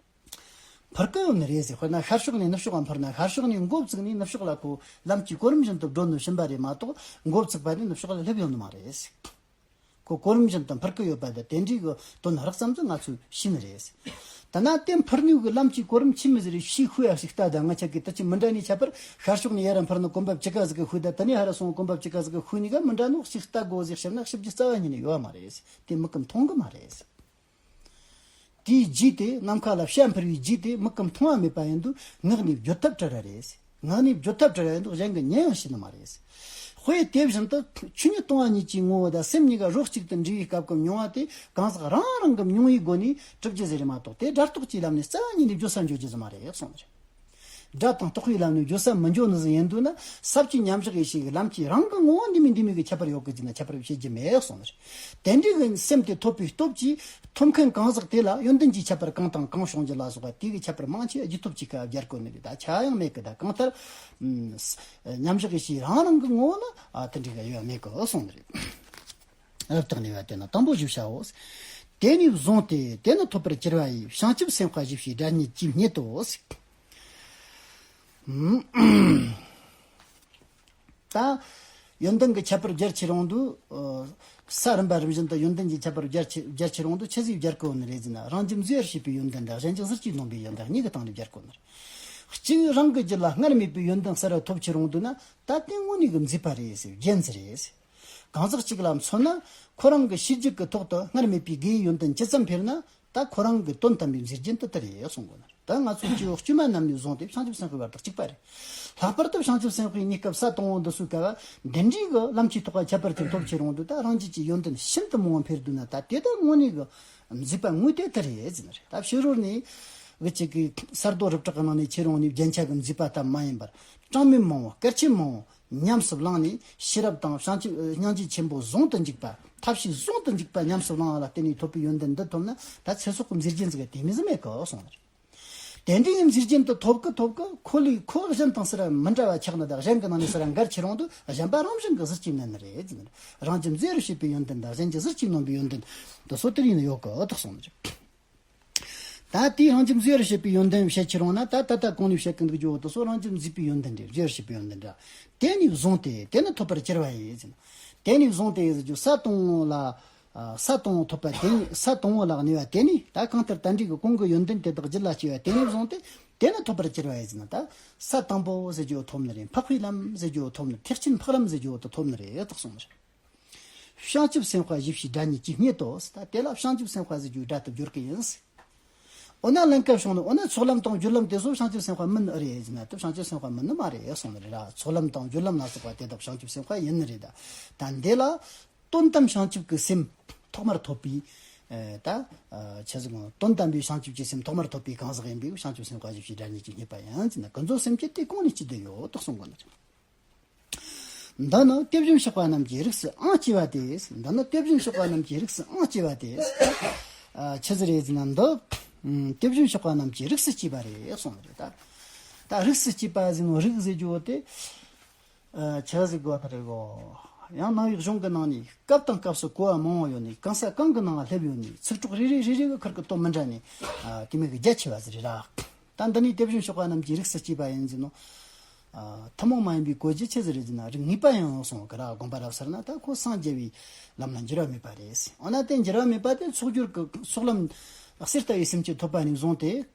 འཕུར་གི་ཡོད་ནི་རེད་ཟེར། དཔེར་ན་ཤར་ཕྱོགས་ནས་ནུབ་ཕྱོགས་ལ་འཕུར་ན། ཤར་ཕྱོགས་ནས་འགོ་བཙུགས་ནས་ནུབ་ཕྱོགས་ལ་ཁོ་ལམ་གྱི་གོ་རིམ་བཞིན་དུ་བགྲོད་ནས་ཕྱིན་པ་རེད་མ་གཏོགས། འགོ་བཙུགས་པ་ནས་ནུབ་ཕྱོགས་ལ་སླེབས་ཡོད་ནི་མ་རེད་ཟེར། ཁོ་གོ་རིམ་བཞིན་དུ་འཕུར་གི་ཡོད་པ་དང་། དེ་འདྲའི་གི་དོན་རགས་ཙམ་ཅིག་ང་ཚོས་ཤེས་ནི་རེད། ད་ན་དེ་འཕུར་ནུས་གི་ལམ་གྱི་གོ་རིམ་ཆི་མོ་ཟིག་རེད་ཤེས་ཤེས་ཡ་ཞིག་ལྟ། ད་ང་ཆ་གི་ད་ཅི་མི་འདྲ་ནི་ཁྱད་པར། ཤར་ཕྱོགས་ནས་ཡར་འཕུར་ནི་གོམ་པ་བཅུ་ཀ་ཟིག་གི་ཤུགས་དང་། དེ་ནས་ཧར་སོང་གོམ་པ་བཅུ་ཀ་ཟིག་གི་ཤུགས་གཉིས་ཀ་མི་འདྲ་ནོ་ཞིག་ལྟ་དགོས་ཟིག་ཤེས་ན། ཤེས་རྒྱུ་རྩ་བ་ཉིད་ནས་ཡོད་མ་རེད། དེ་མིག་གིས་མཐོང་གི་མ་རེད། དེའི་རྗེས་དེ། ནམ་མཁའ་ལ་བྱ་འཕུར་བའི་རྗེས་དེ་མིག་གིས་མཐོང་བ་མེད་པ་ཡིན་དུས། ངག་ནས་བརྗོད་ཐབས་བྲལ་བ་རེད། ངག་ནས་བརྗོད་ཐབས་བྲལ་བ་ཡིན་དུས་གཞན་གྱིས་ཉན་ཡང་ཤེས་ནི་མ་རེད། དཔེ་དེ་བཞིན་དུ་ཆོས་ཉིད་སྟོང་པ་ཉིད་ཀྱི་ངོ་བོ་དང་སེམས་གཉིས་ཀ་རོ་གཅིག་ཏུ་འདྲེས་པའི་སྐབས་ཀྱི་མྱོང་བ་དེ། གང་ཟག་རང་རང་གི་མྱོང་བའི་སྒོ་ནས་གྲུབ་རྒྱུ་ཟིག་རེད་མ་གཏོགས། དེ་སྒྲ་རྟོག་གི་ལམ་ནས་རྩ་བ་ཉིད་ནས་བརྗོད་སར་འཇོག་རྒྱུ་ཟིག་མ་རེད་གསུངས་ནི་རེད། སྒྲ་དང་རྟོག་པའི་ལམ་ནས་བརྗོད་སར་མི་འཇོག་ནི་ཟིག་ཡིན་དུས་ན། ས་བཅུ་མཉམ་བཞག་ཡེ་ཤེས་ཀྱི་ལམ་གྱིས་རང་གི་ངོ་བོ་འདི་མིན་འདི་མིན་གྱི་ཁྱད་པར་ཡོད་གི་ཟེར་ན། ཁྱད་པར་བྱེད་རྒྱུ་མེད་གསུངས་ནི་རེད། དེ་འདྲའི་གི་སེམས་དེ་ཐོབ་པའི་སྟོབས་ཀྱིས། ཐོབ་མཁན་གང་ཟག་དེ་ལ་ཡོན་ཏན་གྱི་ཁྱད་པར་གང་དང་གང་བྱུང་རྒྱུ་ལ་སོགས་པ་དེ་གི་ཁྱད་པར་མང་ཆེ་རྗེས་ཐོབ་ཀྱི་ཁ་སྦྱར་གོ་ནི་རེད། ད་ཆ་ཡང་མེད་གི། ད་གང་ལྟར་མཉམ་བཞག་ཡེ་ཤེས་རང་རང་གི་ངོ་བོ་ལ་དེ་འདྲའི་གི་ཡོད་མེད་གི་གསུངས་ནི་རེད། རབ་བརྟགས་ནས་བ་དེ་ན་དང་པོ་ཞིག་བྱའོ། དེ་ནས་བཟུང་སྟེ་དེ་ནི་ཐོབ་པར་གྱུར་པ་ཡི། བྱང་ཆུབ་སེམས་དཔའ་བཞི་བཅུའི་སྒྲ་ཉིད་ཀྱིས་བསྙད་དོ། ད་ཡོན་ཏན་གྱི་ཁྱད་པར་སྦྱར་ཁྱེར་ཡོང་དུས། ས་རིམ་པ་རིམ་བཞིན་དུ་ཡོན་ཏན་གྱི་ཁྱད་པར་སྦྱར་ཁྱེར་སྦྱར་ཁྱེར་ཡོང་དུས་ཆི་ཟིག་སྦྱར་གོ་ནི་རེད་ཟེར་ན། རང་རྒྱུ་མཛེས་པར་བྱེད་པའི་ཡོན་ཏན་དང་། གཞན་གྱི་ཟུར་གྱིས་ནོན་པའི་ཡོན་ཏན་གཉིས་ཀྱི་སྟེང་ནས་སྦྱར་གོ་ནི་རེད། གཅིག་རང་གི་རྒྱུད་ལ་སྔར་མེད་པའི་ཡོན་ཏན་གསར་བ་ཐོབ་ཁྱེར་ཡོང་དུས་ན། ད་དེ་དངོས་གནས་ཀྱི་མཛེས་པ་རེད་ཟེར། རྒྱན་ཟིག་རེད་ཟེར། གང་ཟག་གཅིག་ལ་མཚོན་ན། ཁོ་རང་གི་ཤེས་རྒྱུད་ཀྱི་ཐོག་ཏུ་སྔར་མེད་པའི་དགེ་བའི་ཡོན་ཏན་ཇི་ཙམ་འཕེལ་ན། ད་ཁོ་རང་གི་དོན་དམ་པའི་མཛེས་རྒྱན་དེ་དེ་རེད་གསུང་གོ་ནི་རེད། ད་ང་ཚོ་སྐྱེ་བོ་དཀྱུས་མ་རྣམས་ནས་བཟུང་སྟེ་བྱང་ཆུབ་སེམས་དཔའི་བར་དུ་གཅིག་པ་རེད། ལྷག་པར་དུ་བྱང་ཆུབ་སེམས་དཔའི་གནས་སྐབས་ས་དང་པོ་འདི་ཚོའི་སྐབས། འདི་འདྲའི་གི་ལམ་གྱི་ཐོག་ཁ་ཁྱད་པར་ཅན་ཐོབ་ཁྱེར་ཡོང་དུས། ད་རང་རྒྱུད་ཀྱི་ཡོན་ཏན་ཤིན་ཏུ་མང་བ་འཕེལ་དུས་ན། ད་དེ་ད་དངོས་གནས་གི་མཛེས་པ་དངོས་དེ་དེ་རེད་ཟེར་ནི་རེད། ད་ཕྱི་རོལ་ནས་གི་ཅིག་གི་ས་རྡོ་རི་བྲག་གི་ནང་ནས་ཁྱེར་ཡོང་ནས་རྒྱན་ཆ་གི་མཛེས་པ་ལྟ་མ་ཡིན་པར། གྲངས་མེད་མང་བོ་སྐར་ཆེན་མང་བོ་ཉམས་སུ་བླངས་ནས། ཤེས་རབ་དང་བྱང་ཆུབ་སྙིང་རྗེ་ཆེན་པོ་ཟུང་དུ་འཇུག་པ། ཐབས་ཤེས་ཟུང་དུ་འཇུག་པ་ཉམས་སུ་བླངས་པ་ལ་བརྟེན་ནས་ཐོབ་པའི་ཡོན་ཏན་འདི་ཐོབ་ན། ད་ཚེ་སྲོག་གི་མཛེས་རྒྱན་ཟིག་དེ་མི་ཟིག་མེད་གི་གསུངས་ནི་རེད། དེ་འདྲའི་མཛེས་རྒྱན་དུ་ཐོབ་གི་ཐོབ་གི། ཁོ་ལས་ཁོ་གཞན་དང་སུ་ར་མི་འདྲ་བ་ཆགས་ནི་དང་། གཞན་གྱི་ནང་ནས་སུ་ར་འགལ་ཁྱེར་ཡོང་དུས། གཞན་པ་རང་བཞིན་གྱིས་ཟུར་གྱིས་ནོན་ནི་རེད་ཟེར་ནི་རེད། རང་རྒྱུ་མཛེས་པར་བྱེད་པའི་ཡོན་ཏན་དང་། གཞན་གྱི་ཟུར་གྱིས་ནོན་པའི་ཡོན་ཏན་དེ་ཚོ་དེར་ཡིན་ཡོད་གི་དེ་གསུངས་ནི་རེད། ད་དེའི་རང་རྒྱུ་མཛེས་པར་བྱེད་པའི་ཡོན་ཏན་བཤད་ཁྱེར་ཡོང་ན། ད་ད་ལྟ་གོང་ནས་བཤད་ཀྱི་འདུག་རྒྱུ་བོ་དེ་ཚོ་རང་རྒྱུ་མཛེས་པའི་ཡོན་ཏན་རེད། མཛེས་པར་བྱེད་པའི་ཡོན་ཏན་རེད། དེ་ནས་བཟུང་སྟེ་དེ་ནི་ཐོབ་པར་གྱུར་པ་ཡིན་ཟེར། དེ་ནས་བཟུང་སྟེ་ཟེར་རྒྱུ་ས་དང་པོ་ལ། ས་དང་པོ་ཐོབ་པ་དེ་ནས། ས་དང་པོ་ལ་གནས་པ་དེ་ནས། ད་གང་ལྟར་ད་འདྲའི་གི་གོང་གི་ཡོན་ཏན་དེ་དག་རྒྱུད་ལ་སྐྱེས་པ་དེ་ནས་བཟུང་སྟེ་དེ་ནི་ཐོབ་པར་གྱུར་པ་ཡིན་ཟེར་ན། ད་ས་དང་པོ་ཟེར་རྒྱུ་ཐོབ་ནི་རེད། འཕགས་པའི་ལམ་ཟེར་རྒྱུ་ཐོབ་ནི། ཐེག་ཆེན་འཕགས་ལམ་ཟེར་རྒྱུ་དེ་ཐོབ་ནི་རེད་དེ་གསུངས་ནི་རེད། བྱང་ཆུབ་སེམས་དཔའ་བཞི་བཅུའི་སྒྲ་ཉིད་ཀྱིས་བསྙད་དོ། ད་དེ་ལ་བྱང་ཆུབ་སེམས་དཔའ་ཟེར་རྒྱུའི་སྒྲ་དེ་སྦྱོར་གི་ཡིན། འོ་ན་ལན་སྐབས་བྱུང་ནས། འོ་ན་ཚོགས་ལམ་དང་སྦྱོར་ལམ་དེ་ཚོ་བྱང་ཆུབ་སེམས་དཔའ་མིན་ནི་རེད་ཟེར་ན། དེ་བྱང་ཆུབ་སེམས་དཔའ་མིན་ནི་མ་རེད་གསུངས་ནི་རེད་ར། ཚོགས་ལམ་དང་སྦྱོར་ལམ་ལ་སོགས་པ་དེ་དག་བྱང་ཆུབ་སེམས་དཔའ་ཡིན་ནི་རེད། ད་ད་འདི་ལ་དོན་དམ་བྱང་ཆུབ་ཀྱི་སེམས་ཐོག་མར་ཐོབ་པའི། ཨ། ད་ཆི་ཟེར་གོ། དོན་དམ་པའི་བྱང་ཆུབ་ཀྱི་སེམས་ཐོག་མར་ཐོབ་པའི་གང་ཟག་ཡིན་པས། བྱང་ཆུབ་སེམས་དཔའ་བཞི་བཅུའི་སྒྲ་ཉིད་ཀྱིས་བསྙད་པ་ཡིན་ཟེར་ན། ཀུན་རྫོབ་སེམས་བསྐྱེད་དེ་གོང་ནས་ཅི་འདོད་ཡོད་དེ་གསུང་གོ་ནི་རེད། འདི་ནི་དེ་བཞིན་གཤེགས་པ་རྣམས་ཀྱི་རིགས་སུ་ཨང་སྐྱེས་པ་སྟེ། འདི་ནི་དེ་བཞིན་གཤེགས་པ་རྣམས་ཀྱི་རིགས་སུ་ཨང་སྐྱེས་པ་སྟེ། ཨ། ཆི་ཟིག་རེད་ཟེར་ན། འདི་དེ་བཞིན་གཤེགས་པ་རྣམས་ཀྱི་རིགས་སུ་སྐྱེས་པ་རེད་གསུངས་པ་རེད། ད་ད་རིགས་སུ་སྐྱེས་པ་ཟེར་ནོ། རིགས་ཟེར་རྒྱུ་བོ་དེ། ཨ། ཆི་ཟིག་གོ་ད་རེད་གོ། ཡང་ནང་པའི་གཞུང་གི་ནང་ནས་སྐབས་དང་སྐབས་སུ་གོ་བ་མང་བོ་ཡོད་ནས། གང་ས་གང་གི་ནང་སླེབས་ཡོད་ནས། ཚིག་གྲོགས་རེ་རེ་རེ་རེ་གི་ཁུར་གི་དོན་མི་འདྲ་ནས། ཨ། དེ་མོ་གི་རྒྱ་ཆེ་བ་ཟིག་རེད་ར། ད་འདི་ནས་དེ་བཞིན་གཤེགས་པ་རྣམས་ཀྱི་རིགས་སུ་སྐྱེས་པ་ཡིན་ཟེར་ནོ། ཨ། ཐུན་མོང་མ་ཡིན་པའི་གོ་རྒྱུ་ཆི་ཟིག་རེད་ཟེར་ན། རིགས་ངེས་པ་ཡང་གསུངས་གི་ར། དགོངས་པ་རབ་གསལ་ན། ད་ཁོ་སངས་རྒྱས་པའི་ལམ་ལ་འགྱུར་བ་མེད་པ་རེད། འོ་ན་དེ་འགྱུར་བ་མེད་པ་དེ་ཚོགས་སྦྱོར་གྱི་ཚོགས་ལམ་གསེར་ལྟ་བུའི་སེམས་བསྐྱེད་ཐོབ་པ་ནས་བཟུང་སྟེ།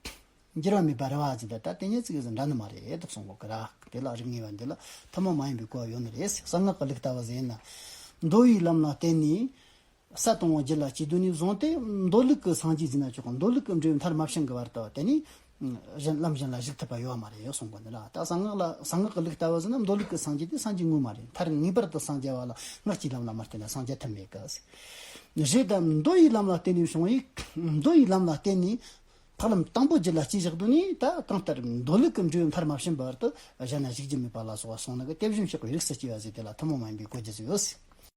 འགྱུར་བ་མེད་པ་རེད་བ་ཟེར། ད་ད་དེ་ཉིད་ཅིག་ཟེར་འདྲ་ནི་མ་རེད་དེ་གསུང་གོ་གི་ར། དེ་ལ་རིགས་ངེས་པ་འདི་ལ་ཐུན་མོང་མ་ཡིན་པའི་གོ་བ་ཡོད་ནི་རེད། གསང་སྔགས་ཀྱི་ལུགས་ལྟ་བུ་ཟེར་ན། མདོ་ཡི་ལམ་ལ་བརྟེན་ནས། ས་དང་པོ་རྒྱུད་ལ་སྐྱེས་དུས་ནས་བཟུང་སྟེ་མདོ་ལུགས་ཀྱི་སངས་རྒྱས་ཟེར་ན་ཆོག་གི། མདོ་ལུགས་ཀྱི་འབྲས་བུ་མཐར་མ་ཕྱིན་གྱི་བར་དུ་དེ་ནི་གཞན་ལམ་གཞན་ལ་ཞུགས་ཐུབ་པ་ཡོད་མ་རེད་གསུང་གོ་ནི་ལ། ད་གསང་སྔགས་ལ་གསང་སྔགས་ཀྱི་ལུགས་ལྟ་བུ་ཟེར་ན་མདོ་ལུགས་ཀྱི་སངས་རྒྱས་དེ་སངས་རྒྱས་དངོས་མ་རེད། མཐར་ངེས་པར་དུ་སངས་རྒྱ་བ་ལ་སྔགས་ཀྱི་ལམ་ལ་མ་བརྟེན་ན་སངས་རྒྱ་ཐུབ་མེད་གི། རེད་དམ། མདོ་ཡི་ལམ་ལ་བརྟེན་ནས་བྱུང་བའི། མདོ་ཡི་ལམ་ལ་བརྟེན་ནས་འཕགས་ལམ་དང་པོ་རྒྱུད་ལ་སྐྱེས་བཞག་དུས་ནས། ད་གང་ལྟར་མདོ་ལུགས་ཀྱི་འབྲས་བུ་མཐར་མ་ཕྱིན་པའི་བར་དུ་གཞན་ན་ཞུགས་རྒྱུ་མེད་པ་ལ་སོགས་པ་གསུངས་ནི་གི། དེ་བཞིན་གཤེགས་པའི་རིགས་སུ་སྐྱེ་བ་ཟེར་དེ་ལ་ཐུན་མོང་མ་ཡིན་པའི་གོ་རྒྱུ་ཟིག་ཡོད།